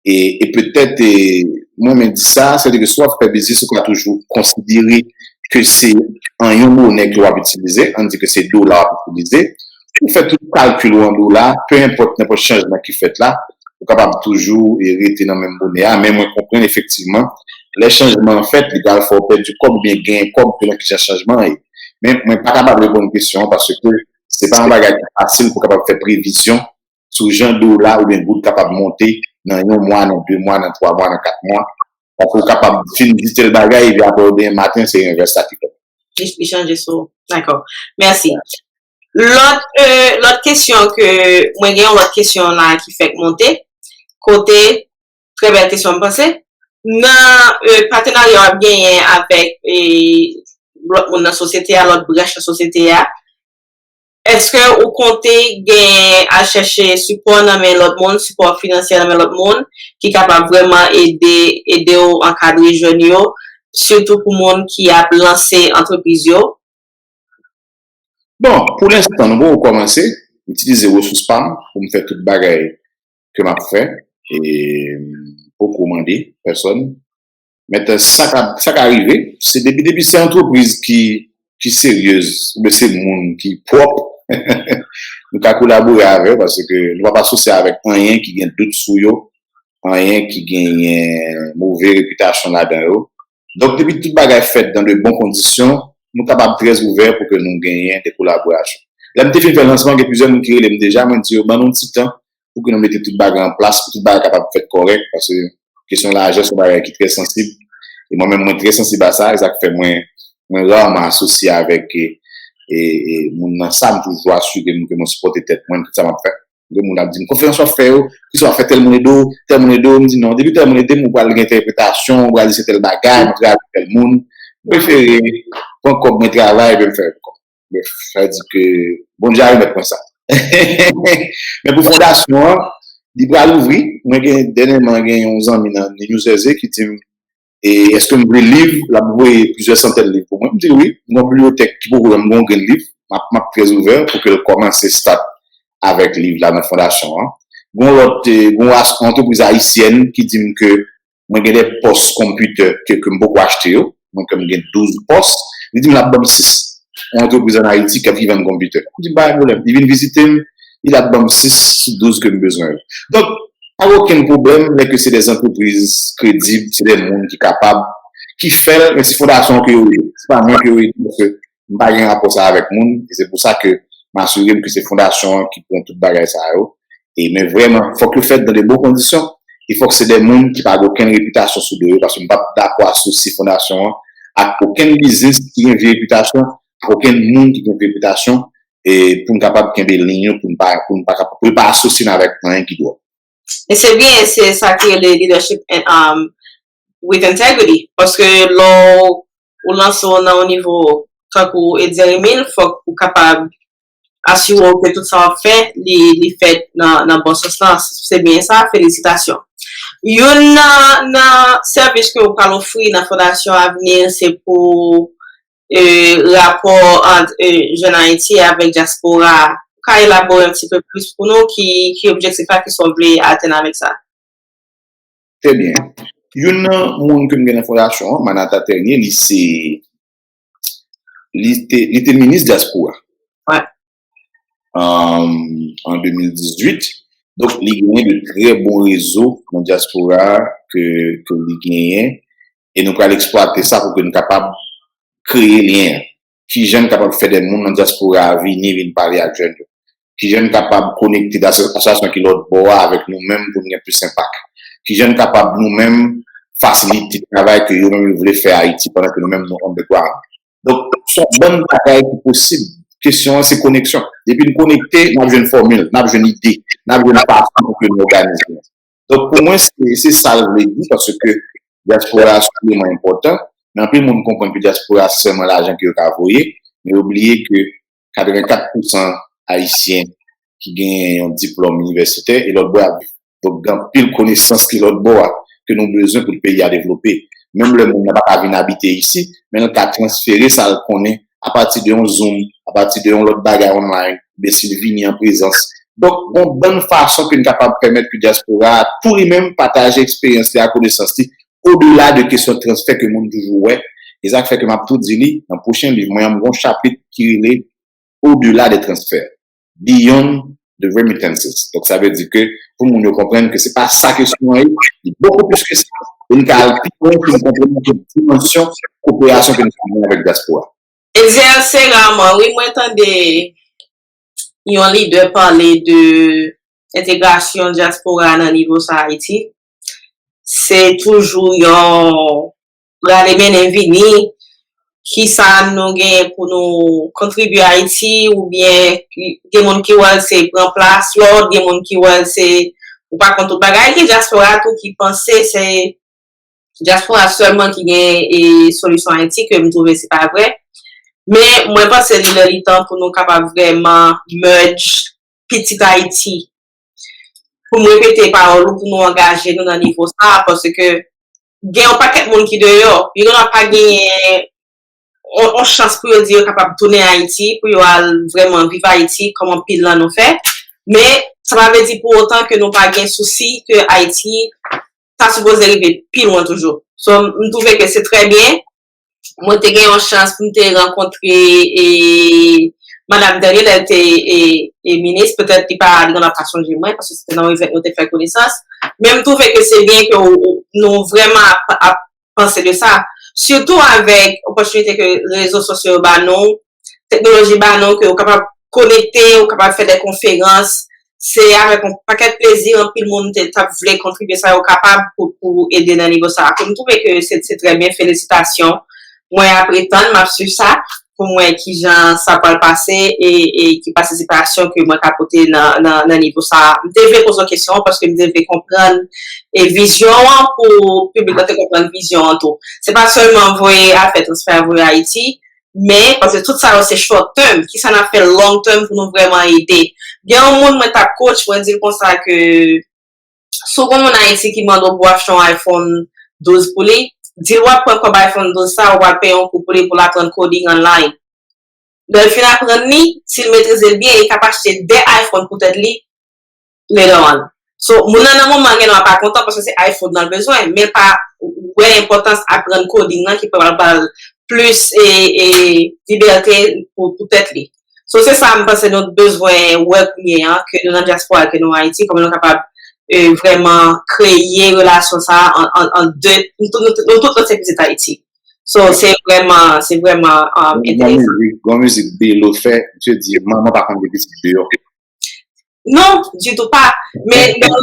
E, e petèt, e, mwen menm di sa, sètadi ke si w ap fè biznis, ou ka toujou konsidere ke se an yon monè ke w ap itilize, ann di ke se dola w ap itilize. Ou fè tout kalkil ou an dola, pe enpòt nenpòt chanjman ki fèt la, ou kapab toujou, e, rete nan menm monè a. Men mwen konprann efektivman, lè chanjman an fèt, li pral fè w pèdi kòb oubyen genyen kòb selon kijan chanjman an ye. Men mwen pa kapab reponn kesyon an paske se pa yon bagay ki fasil pou kapab fè previzyon sou jan dola oubyen goud kapab monte nan yon mwa, nan de mwa, nan twa mwa, nan kat mwa. Paske ou kapab fin di tèl bagay, epi apre demen maten, se envès sa ki fèt. Li, li chanje sou. Dakò. Mèsi. Lòt, euh, lòt kesyon ke, mwen gen yon lòt kesyon la ki fèk monte. Kote, trè bèl kesyon, m panse. Nan, euh, patenarya w ap genyen avèk, euh, lòt moun nan sosyete a, lòt branch nan sosyete a, èske ou konte gen al chèche sipò nan men lòt moun, sipò finansyè nan men lòt moun, ki kapab vrèman ede, ede w ankadre jèn yo, sitou pou moun ki ap lanse antrepriz yo? Bon, pou lenstan, nou poko kòmanse. M itilize resous pa m pou m fè tout bagay ke m ap fè. E m poko mande pèsòn. Men sa ka, sa ka rive, se depi, depi se antrepriz ki, ki seryez, oubyen se moun ki pwòp, nou ka kolabore avè yo, paske nou p ap asosye avèk anyen ki gen dout sou yo, anyen ki genyen move repitasyon ladan yo. Donk, depi tout bagay fèt dans de bonnes conditions, nou kapab trè ouvè pou ke nou genyen de kolaborasyon. Lè m te fin fè lansman, gen plizyè moun ki rele m deja, mwen di yo, ban nou ti tan pou ke nou mete tout bagay an plas, pou tout bagay kapab fèt kòrèk, paske kesyon lajan se yon bagay ki trè sansib. E mwen menm, mwen trè sansib a sa, e sa k fè mwen, mwen raman asosye avèk, e, e, e moun nan sa, m toujou asire m ke mwen sipòte tèt mwen, tout sa m ap fè. Gen moun ap di m, konferans w ap fè yo, kisa w ap fè, tèl moun ede w, tèl moun ede w, m di non, depi tèl moun ede m, ou pral gen entèpretasyon, ou pral di se tèl bagay, mwen travay avèk tèl moun, m prefere pran kòb mwen travay, epi m fè kòb. Sa vle di ke Bondye a remèt mwen sa. Men pou fondasyon an, li pral ouvri. Mwen gen, dènyèman, gen yon zanmi nan New Jersey ki di m, e èske m vle liv, l ap voye plizyè santèn liv pou mwen. M di l wi, m gen yon bibliyotèk ki poko janm gen yon grenn liv. M ap, m ap trè ouvè pou ke l kòmanse start avèk liv la nan fondasyon an. Gen yon lòt, e, gen yon as-, antrepriz ayisyèn ki di m ke mwen gen de pòs konpitè ke, ke m poko achte yo. Mwen ke m gen douz pòs. Li di m l ap ban m sis. Yon antrepriz ann Ayiti k ap, ki vann konpitè. M di, pa gen pwoblèm. Li vin vizite m, li la ban m sis sou douz ke m bezwen yo. Donk, pa gen okenn pwoblèm, lè ke se de antrepriz kredib, se de moun ki kapab, ki fè l, men se fondasyon an ke yo ye. Se pa mwen ke yo ye, paske m pa gen rapò sa avèk moun, e se pou sa ke m asire m ke se fondasyon an ki pran tout bagay sa yo. E, men vrèman, fòk yo fèt dans de bonnes conditions. E fòk se de moun ki pa gen okenn repitasyon sou do yo, paske m p ap dakò asosi fondasyon an ak okenn biznis ki gen vye repitasyon, ak okenn moun ki gen vye repitasyon, e pou n kapab kenbe liy yo, pou n pa, pou n pa, pou yo pa asosye n avèk anyen ki dwòl. E se byen, se sa ki rele leadership and, um, with integrity. Paske lè w lanse w nan yon nivo tankou Eddy Remil, fòk ou kapab asire w ke tout sa w ap fè, li, li fèt nan, nan bon sans lan. Se byen sa, felisitasyon. Youn nan, nan sèvis ke w pral ofri nan Fondasyon Avni, se pou e, rapò ant e, Jèn Ayiti avèk dyaspora a. Ou ka elabore yon ti pe plis pou nou ki, ki objektif la, ki sa w vle atenn avèk sa? Trè byen. Youn nan moun ke m gen nan fondasyon an, Manata Ternier, li se li te, li te minis dyaspora. Right. An, an de mil dizuit. Donk, li genyen de trè bon rezo nan dyaspora ke, ke li genyen. E nou pral eksplwate sa pou ke nou kapab kreye lyen an. Kijan n kapab fè de moun nan dyaspora a vini, vin pale ak jèn yo? Kijan n kapab konekte asosyasyon ki lòt bò a avèk nou menm pou n gen plis enpak? Kijan n kapab nou menm fasilite travay ke yo menm yo vle fè Ayiti pandan ke nou menm nou underground? Donk, se yon bann bagay ki posib. Kesyon an se koneksyon. Depi n konekte, n ap jwenn fòmil, n ap jwenn ide, n ap jwenn fason pou ke nou òganize. Donk, pou mwen, se, se sa l vle di, paske dyaspora a se yon eleman enpòtan, men anpil moun konprann ke dyaspora a se sèlman lajan ke yo ka voye, men yo bliye ke katrevenkat pousan Ayisyen ki gen yon diplòm inivèsitè e lòt bò ap viv. Donk, gen anpil konesans ki lòt bò a ke nou bezwen pou peyi a devlope. Menm lè moun nan pa ka vin abite isi, men l ka transfere sa l konnen apati de yon Zoom, apati de yon lòt bagay online, oubyen si l vini an prezans. Donk, gon bann fason ke n kapab pèmèt ke dyaspora a tou li menm pataje eksperyans li ak konesans li, odela de kesyon transfè ke moun toujou wè. E sa k fè ke m ap tou di li, nan pwochen liv mwen an, m gon chapit ki rele Au-delà des transferts, Beyond the Remittances. Donk, sa vle di ke pou moun yo konprann ke se pa sa kesyon an ye, li bokou plis ke sa. E n ka al pi lwen pou n konprann dimansyon koperasyon ke n ka genyen avèk dyaspora. Ezel, se raman, wi, mwen tande yon lidè pale de entegrasyon dyaspora nan nivo sa Ayiti. Se toujou yon rale mennen vini, kisa nou genyen pou nou kontribye Ayiti, oubyen gen moun ki wè l se pran plas lòt, gen moun ki wè l se ou pa konn tout bagay, gen dyaspora tou ki panse se dyaspora sèlman ki gen e, solisyon Ayiti, ke m twouve se pa vre. Men mwen panse li lè li tan pou nou kapab vrèman merge pitit Ayiti. Pou m repete pawòl ou, pou nou angaje nou nan nivo sa, paske gen yon pakèt moun ki deyò, yo gen dwa pa genyen yon, yon chans pou yo di yo kapab tounen Ayiti, pou yo al vrèman viv Ayiti, kòm anpil nan nou fè. Men, sa pa vle di pou otan ke nou pa gen sousi ke Ayiti ta sipoze rive pi lwen toujou. So, m twouve ke se trè byen. Mwen te gen yon chans pou m te rankontre e, Madam Daniel, lè l te e, e minis, petèt li pa, li konn ap pa sonje mwen, paske se te nan yon event nou te fè konesans. Men m twouve ke se byen ke ou, ou, nou vrèman ap, ap panse de sa. Sitou avèk opòtinite ke rezo sosyo yo ba nou, teknoloji ba nou, ke ou kapab konekte, ou kapab fè de konferans. Se avèk yon pakèt plezi, anpil moun te t ap vle kontribye sa yo kapab pou, pou ede nan nivo sa. Ke m twouve ke se, se trè byen, felisitasyon. Mwen ap ret tann, m ap swiv sa pou m wè kijan sa pral pase e, e ki patisipasyon ke mwen ka pote nan, nan, nan nivo sa. M te vle poze w kesyon an paske m te vle konprann e vizyon an pou piblik la te konprann vizyon an tou. Se pa sèlman voye afè transfè a voye Ayiti, men paske tout sa yo se short term. Kisa n ap fè long term pou nou vrèman ede? Gen yon moun mwen t ap coach, mwen di l konsa ke si w gon moun Ayiti ki mande w pou w achte yon iPhone douz pou li, di l w ap pran kòb iPhone douz sa, w ap peye yon kou pou li pou l aprann coding online. Lè l fin aprann li, si l metrize l byen, li ka achte de iPhone pou tèt li later on. So, moun nan nan moman gen dwa pa kontan paske se iPhone nan l bezwen, men l pa wè enpòtans aprann coding nan ki pral ba l plis e, e, libète pou, pou tèt li. So, se sa m panse nou bezwen wè kounye a, ke nou nan dyaspora, ke nou Ayiti, kòman nou kapab e, vrèman kreye relasyon sa a an, an, an de, nou tout, nou tout, nou tout nan se pitit Ayiti. So, se vrèman, se vrèman um, enteresan. Gon mizik, gon mizik Belo fè, misye di, manman pa konn gen pitit deyò. Non, ditou pa. Men, Mwen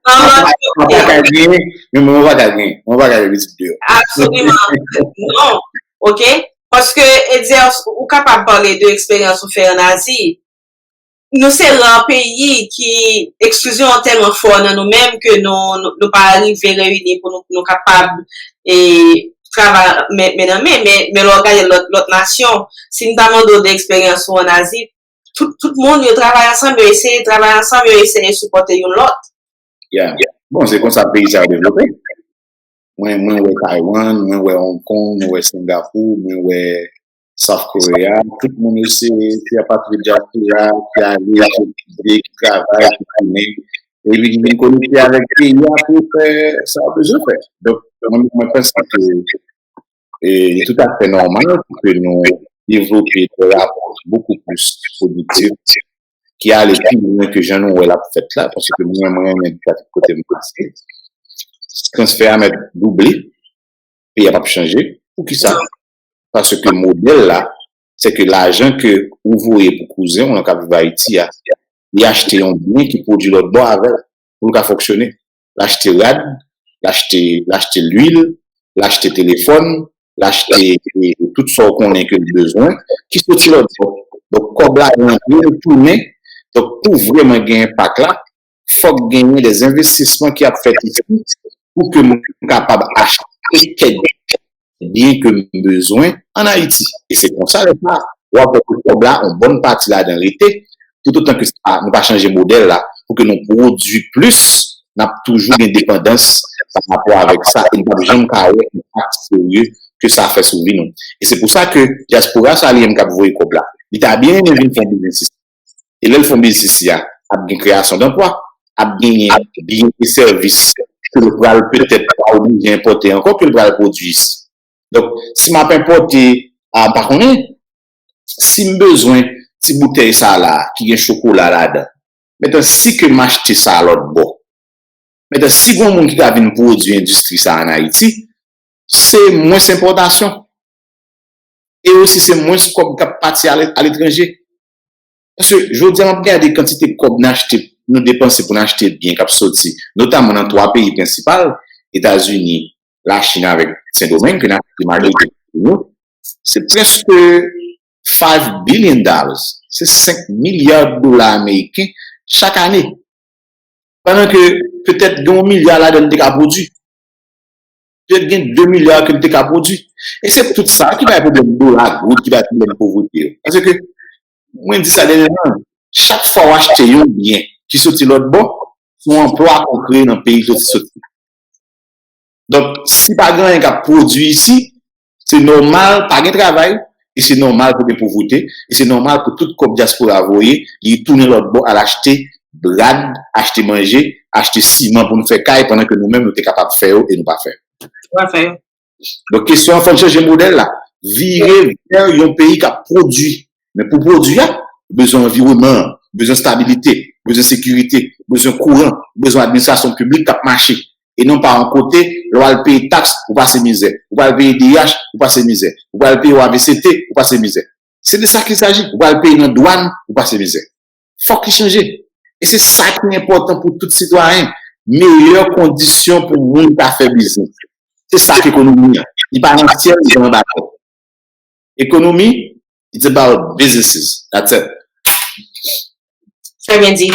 pa ka gen, men mwen pa ka gen, mwen pa ka gen pitit deyò. Absoliman. Non, ok? Paske, Etzer, ou kapab pale de eksperyans ou fè an Azi. Nou se ra peyi ki eksklizyon an tèlman fò nan nou menm ke nou, nou, nou pa rive reyini pou nou, nou kapab e, travay men, men nan men, men, men lè w gade lòt, lòt nasyon, si m ta mande w de eksperyans ou an Azi, tout, tout moun yo travay ansanm, yo eseye travay ansanm, yo eseye sipòte youn lòt. Yeah. Bon, se konsa peyi sa yo devlope. Mwen, mwen wè Taiwan, mwen wè Hong Kong, mwen wè Singapou, mwen wè South Korea. Tout moun yo se, se apatrid dyaspora ki ale, ki etidye, ki travay, ki tounen. Epi ki vin konekte avèk peyi a pou fè sa yo bezwen fè. Donk, mwen, mwen panse ke e, li toutafè nòmal pou ke nou devlope de rapò ki bokou plis pwodiktif, ki ale pi lwen ke jan nou wè l ap fèt la, paske mwen, mwen renmen pratik kote m pase. Transfè a mèt double, peyi a p ap chanje. Poukisa? Paske modèl la, se ke lajan ke ou voye pou kouzen w lan k ap viv Ayiti a, li achte yon byen ki pwodui lòt bò avè l, pou l ka fonksyone. L achte rad, l achte, l achte lwil, l achte telefòn, l achte e, tout sa w konnen ke l bezwen, ki soti lòt bò. Donk, kòb la rantre, l tounen. Donk, pou vrèman gen enpak la, fòk genyen de envestisman ki ap fèt isi pou ke m kapab achte kèk byen ke m bezwen ann Ayiti. E se konsa, lè sa, w ap wè ke kòb la, yon bòn pati ladan rete, toutotan ke sa, nou pa chanje modèl la, pou ke nou pwodui plis, n ap toujou gen depandans pa rapò avèk sa, e n p ap janm ka wè enpak serye ke sa fè sou vi nou. E se pou sa ke dyaspora sa li menm k ap voye kòb la, li ta byen renmen vin fè yon biznis isi. E lè l fè yon biznis isi a, ap gen kreyasyon danplwa, ap genyen byen e sèvis ke l pral petèt pa oblije enpòte ankò, ke l pral pwodui isi. Donk, si m ap enpòte, a, m pa konnen, si m bezwen ti boutèy sa la, ki gen chokola ladan, mentan si ke m achte sa lòt bò, mentan si gon moun ki ka vin pwodui endistri sa ann Ayiti, se mwens enpòtasyon. E osi se mwens kòb k ap pati ale, aletranje. Paske jodi a m ap gade kantite kòb n achte, nou depanse pou n achte byen k ap soti, notaman nan twa peyi prensipal, Etazini, Lachin avèk Sendomeng, ke n achte majorite pwodui nou, se prèske five billion dollars. Se senk milya dola ameriken chak ane. Pandan ke petèt gen yon milya ladan n te ka pwodui. Petèt gen de milya ke n te ka pwodui. E se tout sa ki bay pwoblèm dola goud, ki bay pwoblèm povrete yo. Paske, mwen di sa dènyèman, chak fwa w achte yon byen ki soti lòt bò, se yon anplwa ke w kreye nan peyi kote w soti. Donk, si pa gen anyen k ap pwodui isi, se nòmal pa gen travay, e se nòmal pou gen povrete, e se nòmal pou tout kòb dyaspora voye, li tounen lòt bò al achte rad, achte manje, achte siman pou nou fè kay, pandan ke nou menm nou te kapab fè yo e nou pa fè yo. Pa fè yo. Donk, kesyon an, fò n chanje modèl la. Vire vè yon peyi k ap pwodui. Men pou pwodui a, ou bezwen anviwònman an, ou bezwen stabilite, ou bezwen sekirite, ou bezwen kouran, ou bezwen administrasyon piblik k ap mache. E non pa yon kote, lè w al peye taks, ou pase mizè. Ou pral peye D H, ou pase mizè. Ou pral peye O A V C T, ou pase mizè. Se de sa qu'il s'agit. Ou pral peye nan dwàn, ou pase mizè. Fòk li chanje. E se sa ki enpòtan pou tout sitwayen. Meyè kondisyon pou moun ka fè biznis. Se sa k ekonomi an. Li pa nan syèl, li pa anba tè. Ekonomi, it's about businesses. That's it. Trè byen di.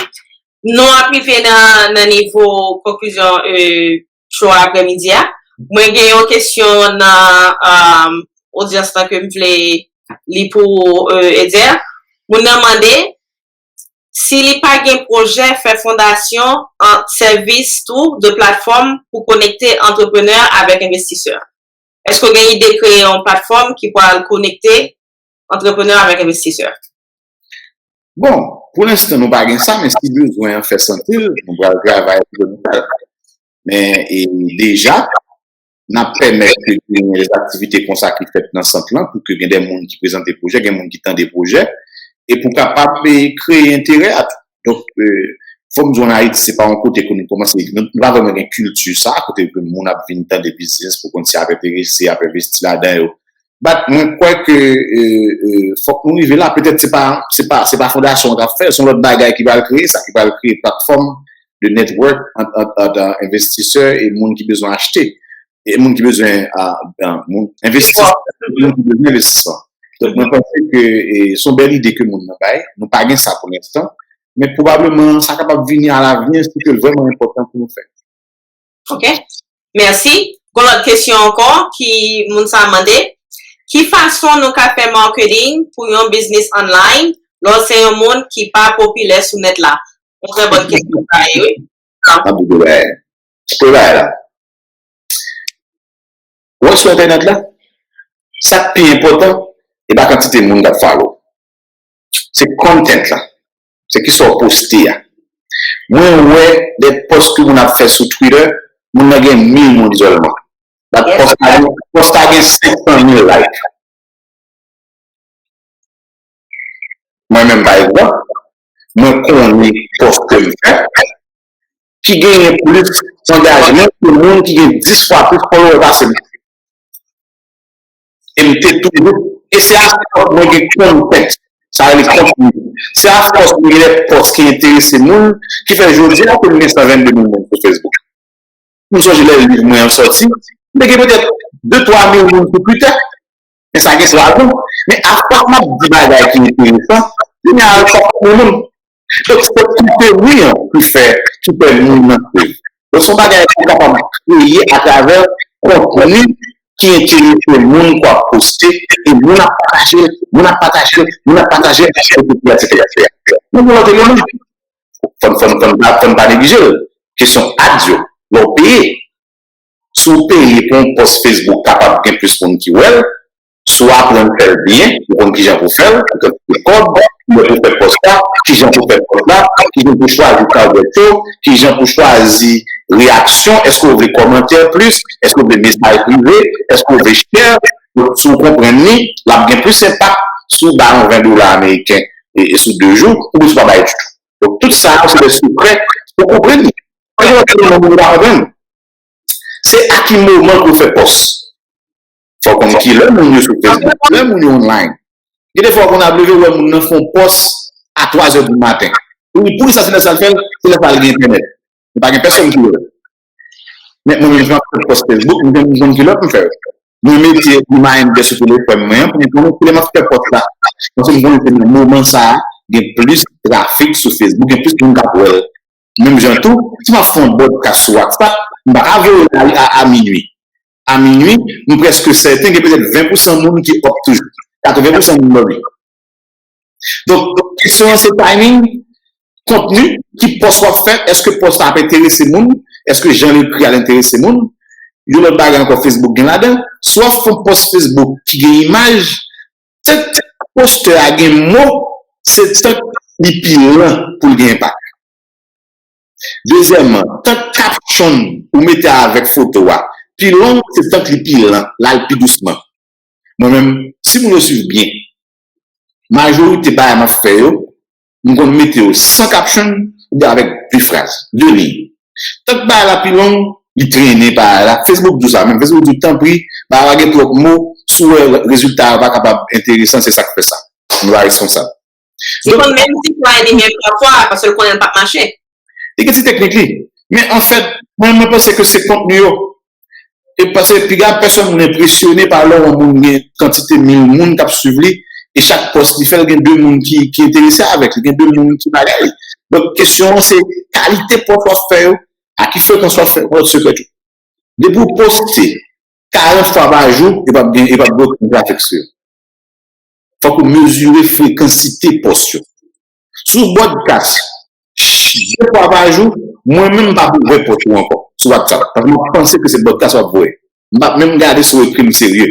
Nou ap rive nan, nan nivo konklizyon e, show aprèmidi a. Mwen gen yon kesyon nan um, odyans lan ke m vle li pou uh, Etzer. Moun nan mande si li pa gen pwojè fè fondasyon an sèvis tou de platfòm pou konekte antreprenè avèk envestisè. Èske w gen ide kreye yon platfòm ki pral konekte antreprenè avèk envestisè? Bon, pou lenstan nou pa gen sa, men si bezwen an fè santi l, nou pral travay pou nou fè l. Men e, deja, n ap pèmèt ke gen de aktivite konsa ki fèt nan sant lan, pou ke gen de moun ki prezante pwojè, gen moun ki tande pwojè, e pou kapab e, kreye enterè a tou. Donk, e, fò m di w, ann Ayiti, se pa yon kote ke nou kòmanse, nou pa vrèman gen kilti sa, kote ke moun ap vin tande biznis pou konn si y ap enterese, y ap envesti ladan yo. But mwen kwè ke fòk nou rive la. Petèt se pa, se pa, se pa fondasyon an k ap fè, se yon lòt bagay ki pral kreye sa, ki pral kreye platfòm de network ant, ant, ant envestisè e moun ki bezwen achte. E moun ki bezwen, a, a, moun, envestisè, moun ki bezwen envestisman. Donk, mwen panse ke e, se yon bèl ide ke moun nan bay. Nou pa gen sa pou lenstan. Men pwobableman, sa kapab vini alavni si ke l vrèman enpòtan pou nou fè. Ok. Mèsi. Gon lòt kesyon ankò ki moun sa mande. Ki fason nou ka fè marketing pou yon biznis online lè w se yon moun ki pa popilè sou nèt la? Yon trè bòn kesyon sa ye, wi. Mwen ap di w bagay. Premye bagay la. Wè sou entènèt la, sa k pi enpòtan, e pa kantite moun k ap follow. Se content la. Se kisa w poste a. Mwen wè de pòs ke moun ap fè sou Twitter, moun nan gen mil moun sèlman. But pòs la gen, pòs la gen senk san mil like. Mwen menm, pa egzanp, mwen konnen pòs ke m fè ki genyen plis angajman ke moun ki gen dis fwa plis follower pase m. E m te toujou, e se afòs mwen gen content, sa rele kontni. Se afòs mwen gen de pòs ki enterese moun, ki fè jodi a ke m gen san vennde mil moun sou Facebook. M sonje lè liv mwen an sòti, m te gen petèt de twa mil moun sou Twitter. Men sa gen se lajan. Men afòs m ap di bagay ki enteresan, kounye a l ap fòk moun moun. Donk, se kontni an ki fè, ki fè moun nan swiv. Donk, se yon bagay ki kapab kreye atravè kontni ki enterese moun k ap poste, e moun ap pataje, moun ap pataje, moun ap pataje, etsetera, etsetera. Men yon lòt eleman, fò n, fò n, fò n pa, fò n pa neglije l. Kesyon ads yo, lè w peye, si w peye pou yon pòs Facebook kapab gen plis moun ki wè l, si w aprann fè l byen, ou konn kijan pou fè l, ou konn ki kòb, kijan pou fè pòs la, kijan pou fè pòs la, kijan pou chwazi target yo, kijan pou chwazi reyaksyon, èske w vle kòmantè plis, èske w vle mesaj prive, èske w vle share, donk si w konprann li, l ap gen plis enpak si w ba yon ven dola ameriken e, e sou de jou, oubyen si w pa bay ditou. Donk tout sa yo se de sekrè pou konprann li. Mwen gen yon moun pa konprann. Se a ki moman pou w fè pòs. Fò w konn kilè moun yo sou Facebook, kilè moun yo online. Gen de fwa w konn ap leve, w wè moun nan fè yon pòs a twa zè di maten. Ou di, poukisa se lè sa l fè l? Se lè sa l gen entènèt. Men pa gen pèsonn ki wè l. Men mwen menm, jan m ap fè pòs Facebook, m gen moun konn kilè pou m fè yo. Mwen mete reminder sou telefòn mwen an pou m konnen kilè m ap fè pòs la. Paske m konnen se nan moman sa a, gen plis trafik sou Facebook, gen plis moun k ap wè l. Menm jan tou, si m ap fè yon broadcast sou WhatsApp, m pa ka voye l a, a, a minui. A minui, m prèske sèten gen petèt ven pousan moun ki up toujou. Katreven pousan moun dòmi. Donk, kesyon an se timing, kontni, ki pòs w ap fè, èske pòs la ap enterese moun, èske jan l ekri a l enterese moun. Yon lòt bagay ankò Facebook gen ladan, si w ap fè yon pòs Facebook ki gen imaj, tank postè a gen mo, se tank li pi lan pou l gen enpak. Dezyèmman, tank caption ou mete avèk foto a pi long, se tank li pi lan, l al pi dousman. Mwen menm, si moun yo swiv byen, majorite bagay m ap fè yo, m konn mete yo san caption oubyen avèk de fraz, de liy. Tank bagay la pi long, li trennen bagay la. Facebook di w sa menm. Facebook di w, tanpri, bagay la gen twòp mo, si w wè rezilta a pa kapab enteresan, se sa k fè sa. Nou pa responsab. Li konn menm di fwa e demi pafwa, paske l konnen l p ap mache. Li gen ti teknik li. Men anfèt, mwen, mwen panse ke se kontni yo. E paske piga pèsonn moun enpresyone pa lè yon moun gen kantite mil moun k ap swiv li, e chak pòs li fè, l gen de moun ki, ki enterese avèk li, gen de moun ki bagay li. Donk, kesyon an se kalite pòs w ap fè yo, a ki frekans w ap fè, w ap sekre tou. Depi w poste karant fwa pa jou, e p ap gen, e p ap gen okenn trafik sou yo. Fòk ou mezire frekansite pòs yo. Si w broadcast de fwa pa jou, mwen menm m p ap ouvè pòs ou ankò sou WhatsApp. Paske m ap panse ke se broadcast w ap voye. M p ap menm gade si w ekri m serye.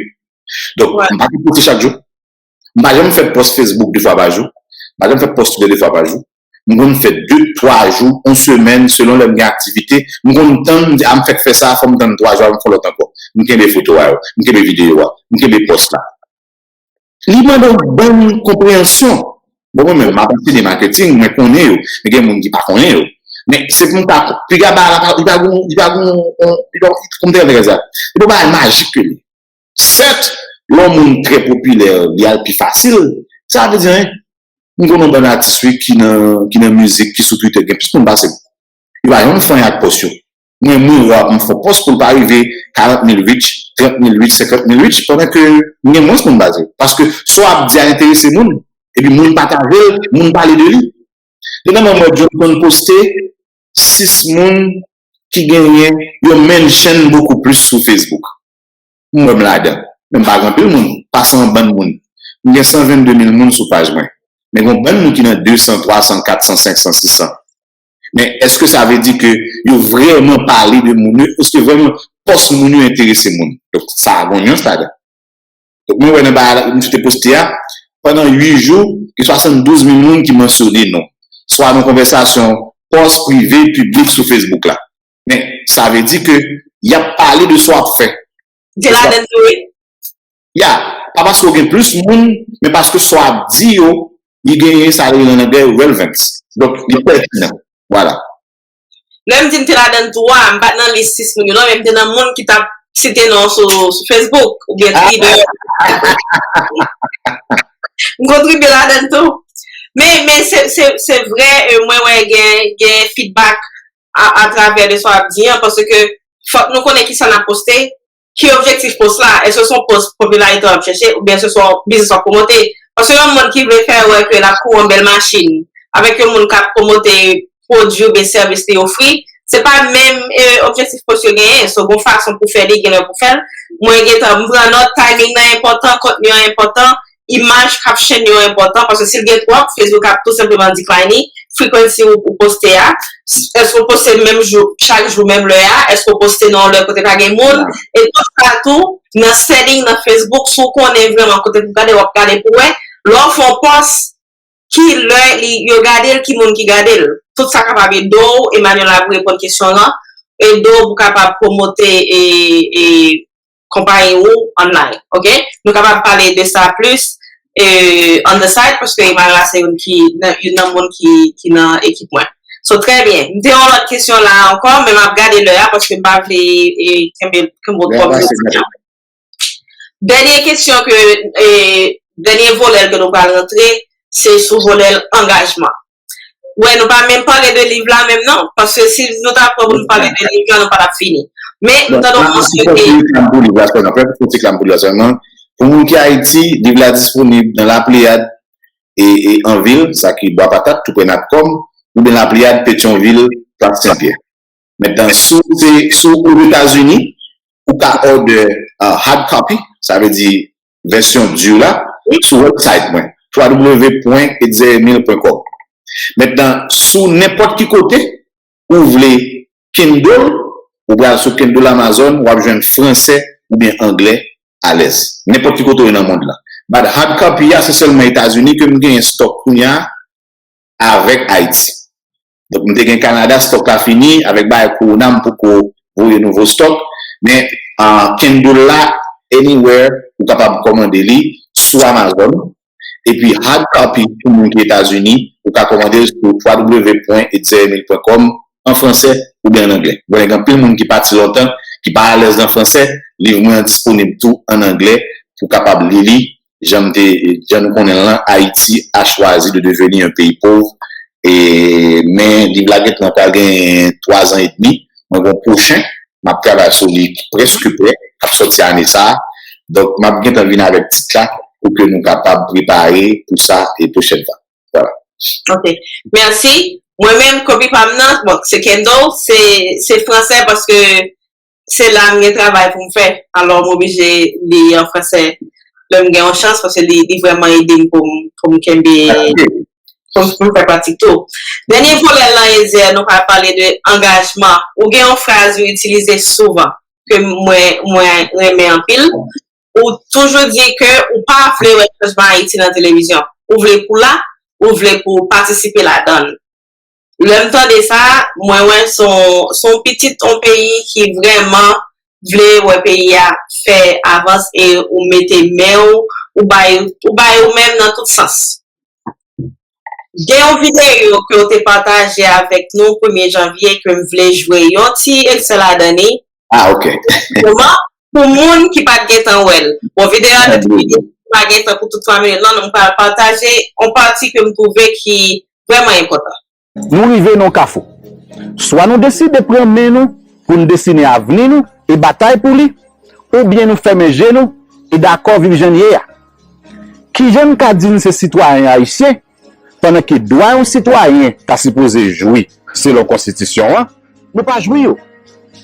Donk, m pa ka poste chak jou. M pa janm fè pòs Facebook de fwa pa jou. M pa janm fè pòs Twitter de fwa pa jou. M konn fè de, twa jou, yon semèn, selon lè m gen aktivite. M konn tann, m di, a, m fèk fè sa, fò m tann twa jou, a, m fè lòt ankò. M kenbe foto a yo, m kenbe videyo a, m kenbe pòs la. Li mande yon bann konpreyansyon. Bon, mwen menm, m ap anseye maketing, mwen konnen yo, men gen moun ki pa konnen yo. Men se pou m ta piga ba la, li pa gon, li pa gon, li pa, kòm te sa. Li pa bagay majik ke li. Sèt, lè yon moun trè popilè, li al pi fasil. Sa vle di anyen. M konn yon bann atis wi ki nan, ki nan mizik, ki sou Twitter, gen plis moun pase m. Yo pa janm fè anyen ak pòs yo. Mwen, mwen wè ap m fè pòs pou l pa rive karant mil reach, trant mil reach, senkant mil reach, pandan ke m gen mwens moun pase. Paske sa w ap di a enterese moun, epi moun pataje l, moun pale de li. Dènyèman, mwen, Johnson poste sis moun ki genyen, yo mention beaucoup plus sou Facebook. M wè m ladan. Men m pa gen anpil moun, pa se yon bann moun. M gen san vennde mil moun sou paj mwen. Men gen yon bann moun ki nan de san, twa san, kat san, senk san, sis san. Men èske sa vle di ke yo vrèman pale de moun yo? Èske vrèman pòs moun yo enterese moun? Donk, sa gen yon nyans ladan. Donk, mwen wè nan bagay la, misye te poste a, pandan uit jou, gen swasanndouz mil moun ki mansyone non. Swa nan konvèsasyon pòs prive, piblik sou Facebook la. Men, sa vle di ke y ap pale de sa w ap fè. Se ladan tou, wi. Ya, pa paske w gen plis moun, men paske sa w ap di yo, li genyen sa yo rele an anglè relevance. Donk, li pètinan. Vwala. Lè m di m te ladan tou a, m pa t nan lis sis moun yo non, men m te nan moun ki t ap site non sou, sou Facebook oubyen Twitter. M kontribye ladan tou. Men, men se, se, se vre, e, mwen wè gen, gen feedback a, atravè de sa w ap di an, paske fòk nou konnen kisa n ap poste, ki objektif pòs la, èske se yon pòs popilarite w ap chèche, oubyen se yon biznis w ap pwomote? Paske yon moun ki vle fè wè ke l ap kouri yon bèl machin, avèk yon moun k ap pwomote pwodui oubyen sèvis li ofri, se pa menm, e, objektif pòs yo genyen. So, gon fason pou fè li, gen lè pou fè l. Mwen gentan, m pran nòt, timing nan enpòtan, kontni an enpòtan, imaj, caption yo enpòtan, paske si l gen twòp, Facebook ap tou senpleman decline li, frequency ou, ou poste a, èske w poste menm jou, chak jou, menm lè a, èske w poste nan yon lè kote pa gen moun, e tout sa tou, nan setting, nan Facebook, si w konnen vrèman kote pou gade, w ap gade pou wè, lè w fè yon pòs, ki lè li, yo gade l, ki moun ki gade l. Tout sa kapab ede w, Emmanuel ap reponn kesyon lan, ede w pou kapab pwomote e, e konpayi ou online, ok? Nou kapab pale de sa plis, e, on the side, paske Emmanuel se youn ki, nan, youn nan moun ki, ki nan ekip mwen. So, trè byen. M te yon lòt kesyon la ankò, men m ap gade lè a, paske m pa vle, e, kenbe, kenbe w twòp. Dènye kesyon ke, e, dènye volè ke nou pral rantre, se sou volè angajman. Wè, nou pa menm pale de liv la menm non, paske si nou ta pran pou nou pale de liv la, nou pa t ap fini. Men, nou ta dwe mansyone. Pou liv la sèlman, pou moun ki Ayiti, liv la disponib nan La Pléiade e, e an vil, sa ki Bwa Patat, tou prè Natcom, oubyen La Pléiade, Petyonvil, Plas Senpyè. Mentnan, si w se, si w Ozetazini, ou ka order, uh, hard copy, sa vle di vèsyon di la, sou website mwen, w w w pwen etzeremil pwen kòm. Mentnan, si w nenpòt ki kote, ou vle Kindle, ou pral sou Kindle Amazon, w ap jwenn fransè oubyen anglè alèz. Nenpòt ki kote w ye nan mond lan. But hard copy a, se sèlman Etazini ke m genyen stock kounye a, avèk Ayiti. Donk, m te gen Kanada, stock la fini, avèk bagay corona, m poko voye nouvo stock. Men, ah, Kindle la, anywhere, ou kapab kòmande li sou Amazon. Epi, hard copy pou moun ki Etazini, ou ka kòmande l sou w w w pwen etzeremil pwen kòm an fransè oubyen an anglè. Bon, gen anpil moun ki pati lontan, ki pa alèz nan fransè, liv mwen an disponib tou an anglè pou kapab li li, jan m te, jan nou konnen l lan, Haïti a choisi de devenir un pays pauvre. E, men liv la gentan pral gen twa zan edmi. Mwen gen yon pwochen, m ap travay sou li ki prèske prè, k ap sòti ane sa a. Donk, m ap gentan vin avèk tit la pou ke nou kapab prepare pou sa e pwochèn fwa. Vwala. Ok. Mèsi. Mwen menm, kopi pa m nan, bon, se Kendall, se, se fransè paske se la m gen travay pou m fè. Alò, m oblije li an fransè lè m gen yon chans, paske li, li vrèman ede m pou m, pou m kenbe, pou m, pou m fè pratik tou. Dènye volè lan, Ezer, nou pral pale de angajman. Ou gen yon fraz ou itilize souvan, ke mwen, mwen renmen anpil. Ou toujou di ke ou pa vle wè chanjman Ayiti nan televizyon. Ou vle pou la, ou vle pou patisipe ladan l. Lè m tande sa, mwen wè se yon, se yon pitit yon peyi ki vrèman vle wè peyi a fè avans e ou mete men w, ou bay, ou bay ou menm nan tout sans. Gen yon videyo ke w te pataje avèk nou premye janvye ke m vle jwe yon ti eksè ladan li. Ah, ok. Kòman? Pou moun ki pa t gentan wè l. Bon, videyo a te fini, m pa gen tan pou tout twa minit lan, non, m pral pataje yon pati ke m twouve ki vrèman enpòtan. Nou rive nan yon kafou. Swa nou deside pran men nou pou n desine avni nou e batay pou li, oubyen nou fèmen je nou e dakò viv jan n ye a. Kijan n ka di n se sitwayen ayisyen, pandan ke dwa yon sitwayen ta sipoze jwi selon konstitisyon an, nou pa jwi yo?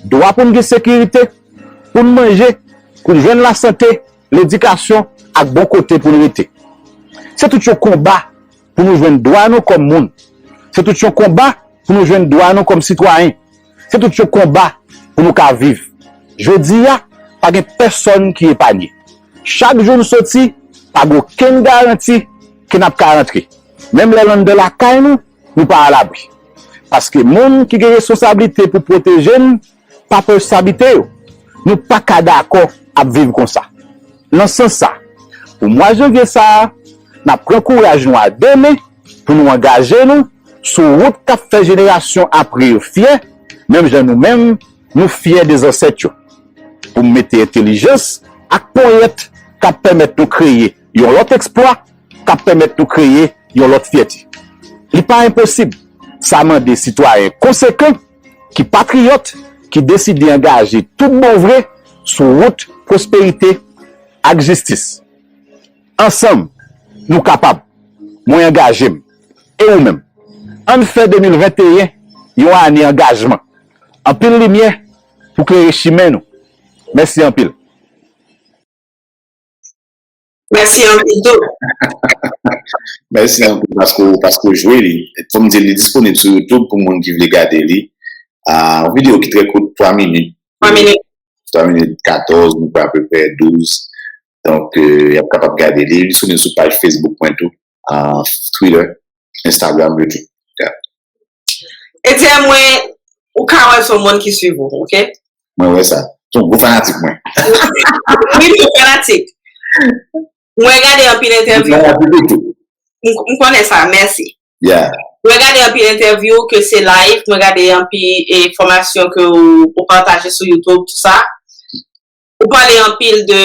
Dwa pou n gen sekirite, pou n manje, pou n jwenn lasante, ledikasyon ak bon kote pou n rete. Se tout yon konba pou nou jwenn dwa nou kòm moun. Se tout yon konba pou nou jwenn dwa nou kòm sitwayen. Se tout yon konba pou nou ka viv. Jodi a, pa gen pèsonn ki epanye. Chak jou n soti, pa gen okenn garanti ke n ap ka rantre. Menm lè n anndan lakay nou, nou pa alabri. Paske moun ki gen responsablite pou pwoteje n pa pè sa bite yo. Nou pa ka dakò ap viv konsa. Nan sans sa, pou mwa janvye sa a, n ap pran kouraj nou a de men pou nou angaje nou sou wout k ap fè jenerasyon apre yo fyè, menm jan nou menm, nou fyè de zansèt yo. Pou mete entèlijans ak ponyèt k ap pèmèt nou kreye yon lòt eksplwa, k ap pèmèt nou kreye yon lòt fyète. Li pa enposib. Sa mande sitwayen konsekan, ki patriyòt, ki deside angaje tout bon vre sou wout pwosperite ak jistis. Ansanm, nou kapab. Mwen angaje m. E ou menm? Ann fè de mil venteyen yon ane angajman. Anpil limyè pou klere chimen nou. Mèsi anpil. Mèsi anpil tou. Mèsi anpil paske w, paske w jwe li. Fò m di, li disponib sou YouTube pou moun ki vle gade li. Ah, yon videyo ki trè kout, twa minit. Twa minit. Twa minit katòz, nou pran apeprè douz. Donk, euh, y ap kapab gade li. Li disponib sou paj Facebook mwen tou. Ah, Twitter, Instagram, YouTube. Yeah. Etienne, mwen, ou ka wè se yon moun ki swiv ou, ok? Mwen wè sa. Se yon gwo fanatik mwen. Wi, m tou fanatik. Mwen gade anpil entèvyou. Fanatik ou tou. M, m konnen sa, mèsi. Yeah. Mwen gade anpil entèvyou ke se live, mwen gade anpil e, fòmasyon ke ou, ou pataje sou YouTube, tout sa. Ou pale anpil de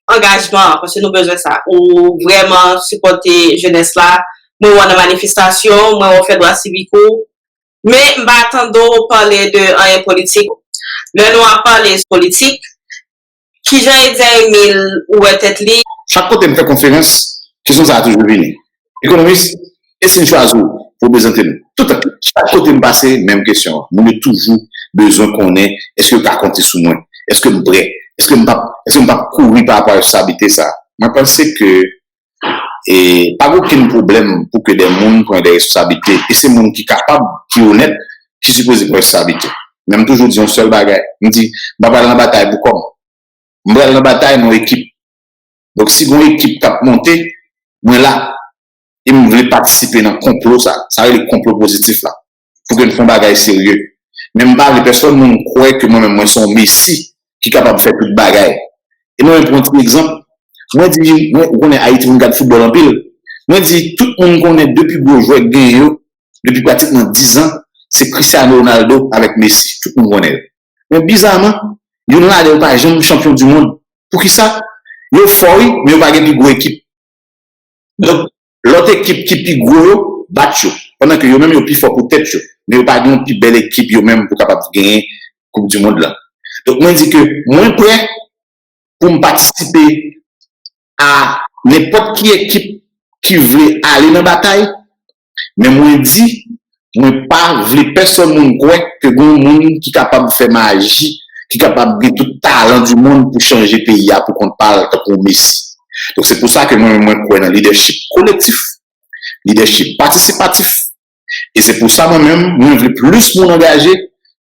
angajman an, paske nou bezwen sa. Ou vrèman sipòte jenès la. Mwen wè w nan manifestasyon, mwen wè w fè dwa sivik ou. Men m pa tande w pale de anyen politik. Lè nou ap pale politik, kijan Etienne Émile ou wè tèt li? Chak kote m fè konferans, kesyon sa a toujou vini. Ekonomis, e si n chwazi w pou w prezante nou? Toutan, chak kote m pase, menm kesyon an. Moun yo toujou bezwen konnen, èske yo ka konte sou mwen? Èske m prè? Èske m p ap, èske m p ap kouri pa rapò a responsabilite sa a? Mwen panse ke, e, pa gen okenn pwoblèm pou ke de moun pran de responsabilite. E se moun ki kapab, ki onèt, ki sipoze pran responsabilite. Men m toujou di yon sèl bagay. M di, m pa pral nan batay pou kò m. M pral nan batay nan yon ekip. Donk, si gen yon ekip k ap monte, mwen la. E m vle patisipe nan konplo sa. Sa rele konplo pozitif la. Pou ke n fè yon bagay serye. Men m pa vle pèsonn moun kwè ke mwen menm mwen se yon mesi ki kapab fè tout bagay. E mwen menm, pou yon ti egzanp, mwen di, mwen, ou konnen Ayiti, moun gad foutbòl anpil. Mwen di, tout moun konnen de pi gwo jwè k genyen yo, depi pratikman diz an, se Cristiano Ronaldo avèk Messi. Tout moun konnen yo. Men bizaman, youn ladan yo pa janm chanpyon di mond. Poukisa? Yo fò, wi, men yo pa gen pi gwo ekip. Donk, lòt ekip ki pi gwo yo, bat yo. Pandan ke yo menm yo pi fò pou tèt yo. Men yo pa gen yon pi bèl ekip yo menm pou kapab genyen Koup di Mond lan. Donk, mwen di ke mwen prè pou m patisipe a nenpòt ki ekip ki vle ale nan batay, men mwen di, mwen pa vle pèsonn moun kwè ke gen yon moun ki kapab fè maji, ki kapab gen tout talan di mond pou chanje peyi a pou kont pa l, tankou Messi. Donk, se pou sa ke mwen, mwen kwè nan lidèchip kolektif, lidèchip patisipatif. E se pou sa mwen menm, mwen vle plis moun angaje,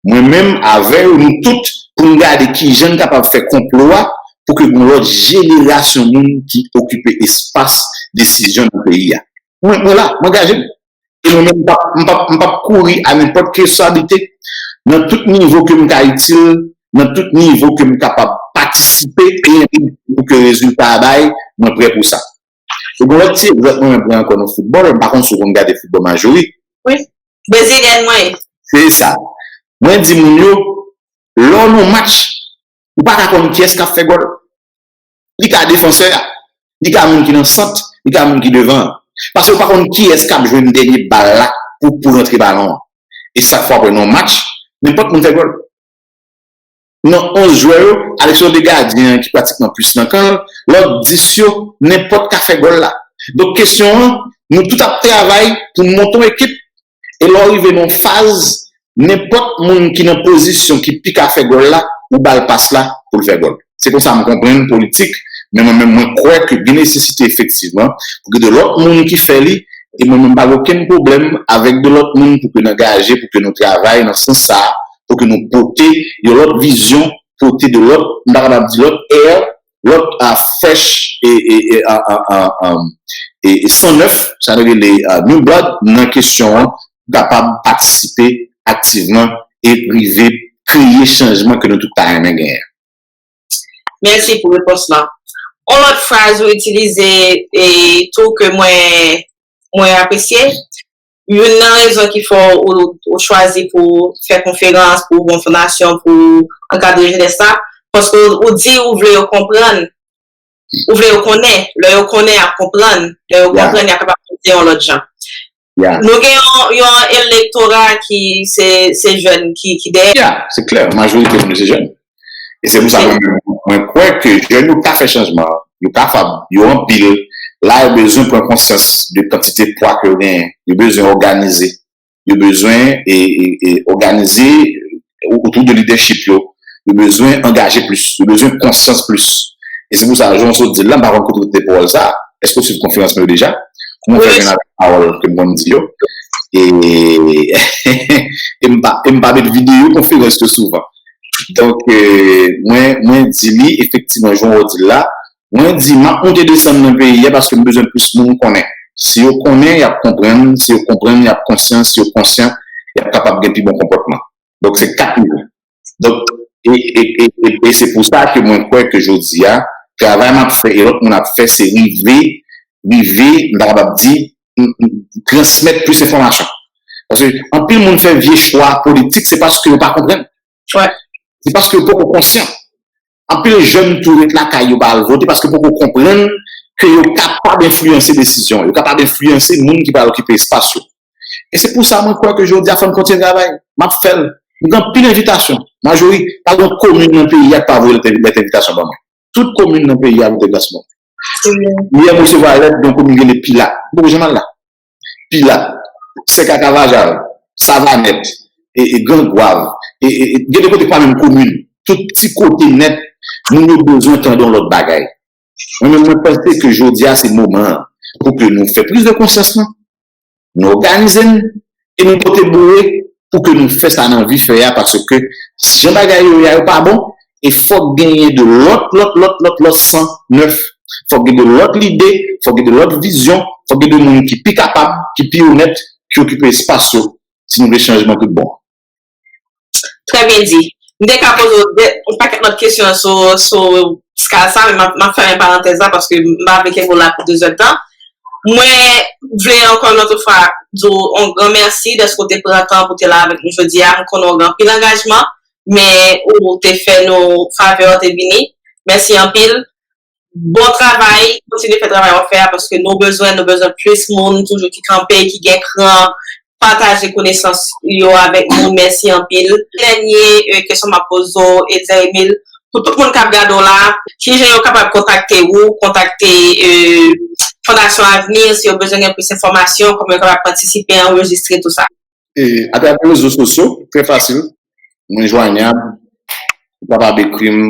mwen menm avè w, nou tout, pou n gade kijan n kapab fè konplo a, pou ke gen lòt jenerasyon moun ki okipe espas desizyon nan peyi a. Mwen, mwen la, mwen angaje m. E mwen menm, m p ap, m p ap, m p ap kouri a nenpòt ki responsabilite. Nan tout nivo ke m ka itil, nan tout nivo ke m kapab patisipe e pou ke rezilta a bay, mwen prè pou sa. So, gen lòt ti egzanp mwen menm pran ankò nan foutbòl, m pa konn si w konn gade foutbòl Majori. Wi. Brezilyèn mwen ye. Se sa. Mwen di moun yo, lè w nan match, ou pa ka konn kiyès k ap fè gòl. Li ka defansè a, li ka moun ki nan sant, li ka moun ki devan an. Paske ou pa konn kiyès k ap jwenn dènye bal la pou, pou rantre balon an. E sak fè w wè nan yon match, nenpòt moun fè gòl. Nan onz jwè yo, Alexandre Gardien ki pratikman plis nan kan l, lòt dis yo, nenpòt ka fè gòl la. Donk kesyon an, nou tout ap travay pou monte yon ekip, e lè w rive nan yon faz, nenpòt moun ki nan pozisyon ki pi ka fè gòl la, ou ba l pas la pou l fè gòl. Se konsa m konprann politik, men mwen menm mwen kwè ke gen nesesite efektivman pou gen de lòt moun ki fè li, e mwen menm m pa gen okenn pwoblèm avèk de lòt moun pou ke n angaje, pou ke nou travay nan sans sa a, pou ke nou pote yon lòt vizyon, pote de lòt, m pa kapab di lòt air, lòt a fresh e, e, e, a, a, a, a, e, e san nèf, sa nou rele a, new blood nan kesyon an, pou kapab patisipe aktivman e rive kreye chanjman ke nou tout ta renmen genyen. Mèsi pou repons lan. Yon lòt fraz ou itilize e tou ke mwen mwen apresye. Youn nan rezon ki fè w, ou chwazi pou fè konferans, pou w gen fondasyon, pou w ankadre jenès la, paske ou, ou di ou vle yo konprann, ou vle yo konnen. Lè yo konnen, y ap konprann. Lè yo konprann, y ap kapab panse yon lòt jan. Nou gen yon, yon elektora ki se, se jèn ki, ki dèyè. Ya, se klè, majorite moun yo se jèn. E se pou sa mwen menm, mwen kwè ke jèn yo ka fè chanjman, yo kapab, yo anpil. La, yo bezwen pran konsyans de kantite pwa ke yo genyen. Yo bezwen òganize. Yo bezwen e, e, e òganize otou de lidèchip yo. Yo bezwen angaje plis. Yo bezwen konsyans plis. E se pou sa, jan w sot di l la, m pa konn kote w te pawòl sa. Èske w swiv konferans mwen yo deja? Kòman w fè jwenn avèk pawòl ke m konn di yo? E, e m pa, e m pa met videyo konferans yo souvan. Donk, mwen, mwen di li, efektivman, jan w di l la, mwen di, m ap monte desann nan peyi a paske m bezwen plis moun konnen. Si yo konnen, y ap konprann. Si yo konprann, y ap konsyan. Si yo konsyan, y ap kapab gen pi bon konpòtman. Donk, se kat nivo. Donk, e, e, e, e, e se pou sa ke mwen kwè ke jodi a, travay m ap fè e lòt moun ap fè, se rive, rive, m ta kapab di, m, m, transmèt plis enfòmasyon. Paske anpil moun fè vye chwa politik, se paske yo pa konprann. Se paske yo poko konsyan. Anpil jèn tou ret lakay yo pa al vote paske poko konprann ke yo kapab enfliyanse desizyon, yo kapab enfliyanse moun ki pral okipe espas yo. E se pou sa mwen kwè ke jodi a fò n kontinye travay. M ap fè l. M gen anpil envitasyon. Majori, pa gen komin nan peyi a ki pa voye lèt envitasyon ban mwen. Tout komin nan peyi a voye lèt envitasyon ban mwen. Yè m resevwa lèt nan komin ki rele Pilat. M poko janm al la. Pilat, Sèk a Kavajal, Savanèt, e, e Gran Gwav, e, e, e gen de kote ki pa menm komin. Tout ti kote nèt, moun yo bezwen tande yon lòt bagay. Mwen menm, mwen panse ke jodi a se moman an pou ke nou fè priz de konsyans lan, nou òganize n, e nou pote boure pou ke nou fè sa n anvi fè a, paske jan bagay yo ye a yo pa bon, e fòk genyen de lòt, lòt, lòt, lòt, lòt san nèf, fòk gen de lòt lide, fòk gen de lòt vizyon, fòk gen de moun ki pi kapab, ki pi onèt, ki okipe espas yo, si nou vle chanjman tout bon. Trè byen di. M te ka poze w de, yon pakèt lòt kesyon sou, sou skal sa, men m ap, m ap fèmen parantèz la paske m pa vle kenbe w la pou de zè tan. Mwen vle ankò yon lòt fwa di w yon gran mèsi dèske w te pran tan pou w te la avèk nou jodi a. M konnen w gen anpil angajman, men ou te fè nou favè, w te vini. Mèsi anpil. Bon travay, kontinye fè travay w ap fè a, paske nou bezwen, nou bezwen plis moun toujou ki kanpe, ki gen kran, pataje konesans yo avèk nou. Mèsi anpil. Dènye, e, kesyon m ap poze w, Elzer Emile, pou tout moun k ap gade w la, kijan yo kapab kontakte ou, kontakte, e, Fondasyon Avni, si yo bezwen gen plis enfòmasyon, kòman yo kapab patisipe, anrejistre, tou sa? E, atravè rezo sosyo, trè fasil, mwen jwanyab, ou kapab ekri m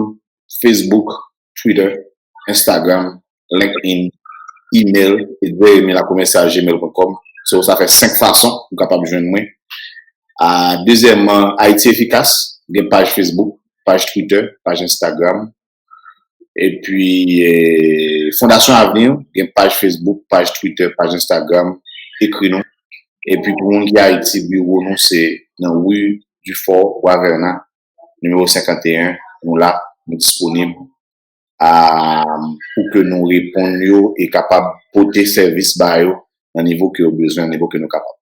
Facebook, Twitter, Instagram, LinkedIn, email, edzer emile a commercial gmail point com. So, sa fè senk fason ou kapab jwenn mwen. A, dezyèmman, Ayiti Efikas, gen paj Facebook, paj Twitter, paj Instagram. Epi, e, Fondasyon Avni, gen paj Facebook, paj Twitter, paj Instagram, ekri nou. Epi pou moun ki Ayiti, biwo nou se nan Rue Dufort, Bois Vernant, nimewo senkanteyen, nou la, nou disponib. A, pou ke nou reponn yo e kapab pote sèvis ba yo nan nivo ke yo bezwen, nan nivo ke nou kapab.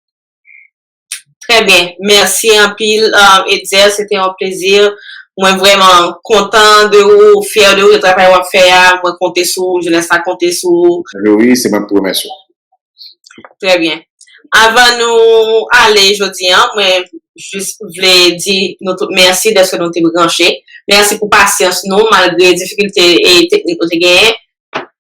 Trè byen. Mèsi anpil, um, Etzer. Se te yon plezi. Mwen vrèman kontan de ou, fyè de ou, de travay w ap fè a. Mwen konte sou ou, jenès la konte sou ou. Wi, se mwen ki remèsye w. Trè byen. Avan nou ale jodi a, mwen jis vle di nou tout mèsi dèske nou te branche. Mèsi pou pasyans nou, malgre difikilte e teknik nou te genyen,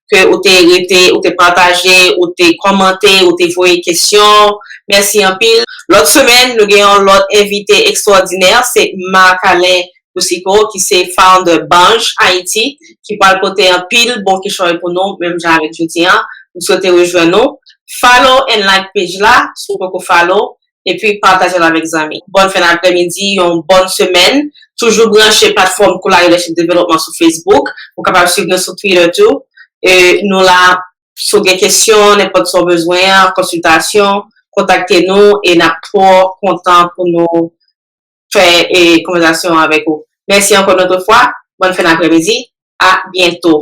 ke ou te rete, ou te pataje, ou te kòmante, ou te voye kesyon. Mèsi anpil. Lòt semèn, nou gen yon lòt envite ekstwòdinè, se Marc-Alain Boucicault, ki se founder Banj Haiti, ki pral pote anpil bon kichòy pou nou, menm jan avèk jodi a. M swete rejwenn nou. Follow and like page la, si w poko follow, epi pataje l avèk zanmi. Bòn fen aprèmidi, yon bòn semèn. Toujou branche platfòm Koula Leadership Development sou Facebook. Ou kapab swiv nou sou Twitter tou. E nou la, si w gen kesyon, nenpòt sa w bezwen an, konsiltasyon, kontakte nou e n ap twò kontan pou nou fè e, konvèsasyon avèk ou. Mèsi ankò yon lòt fwa. Bòn fen aprèmidi. A byento.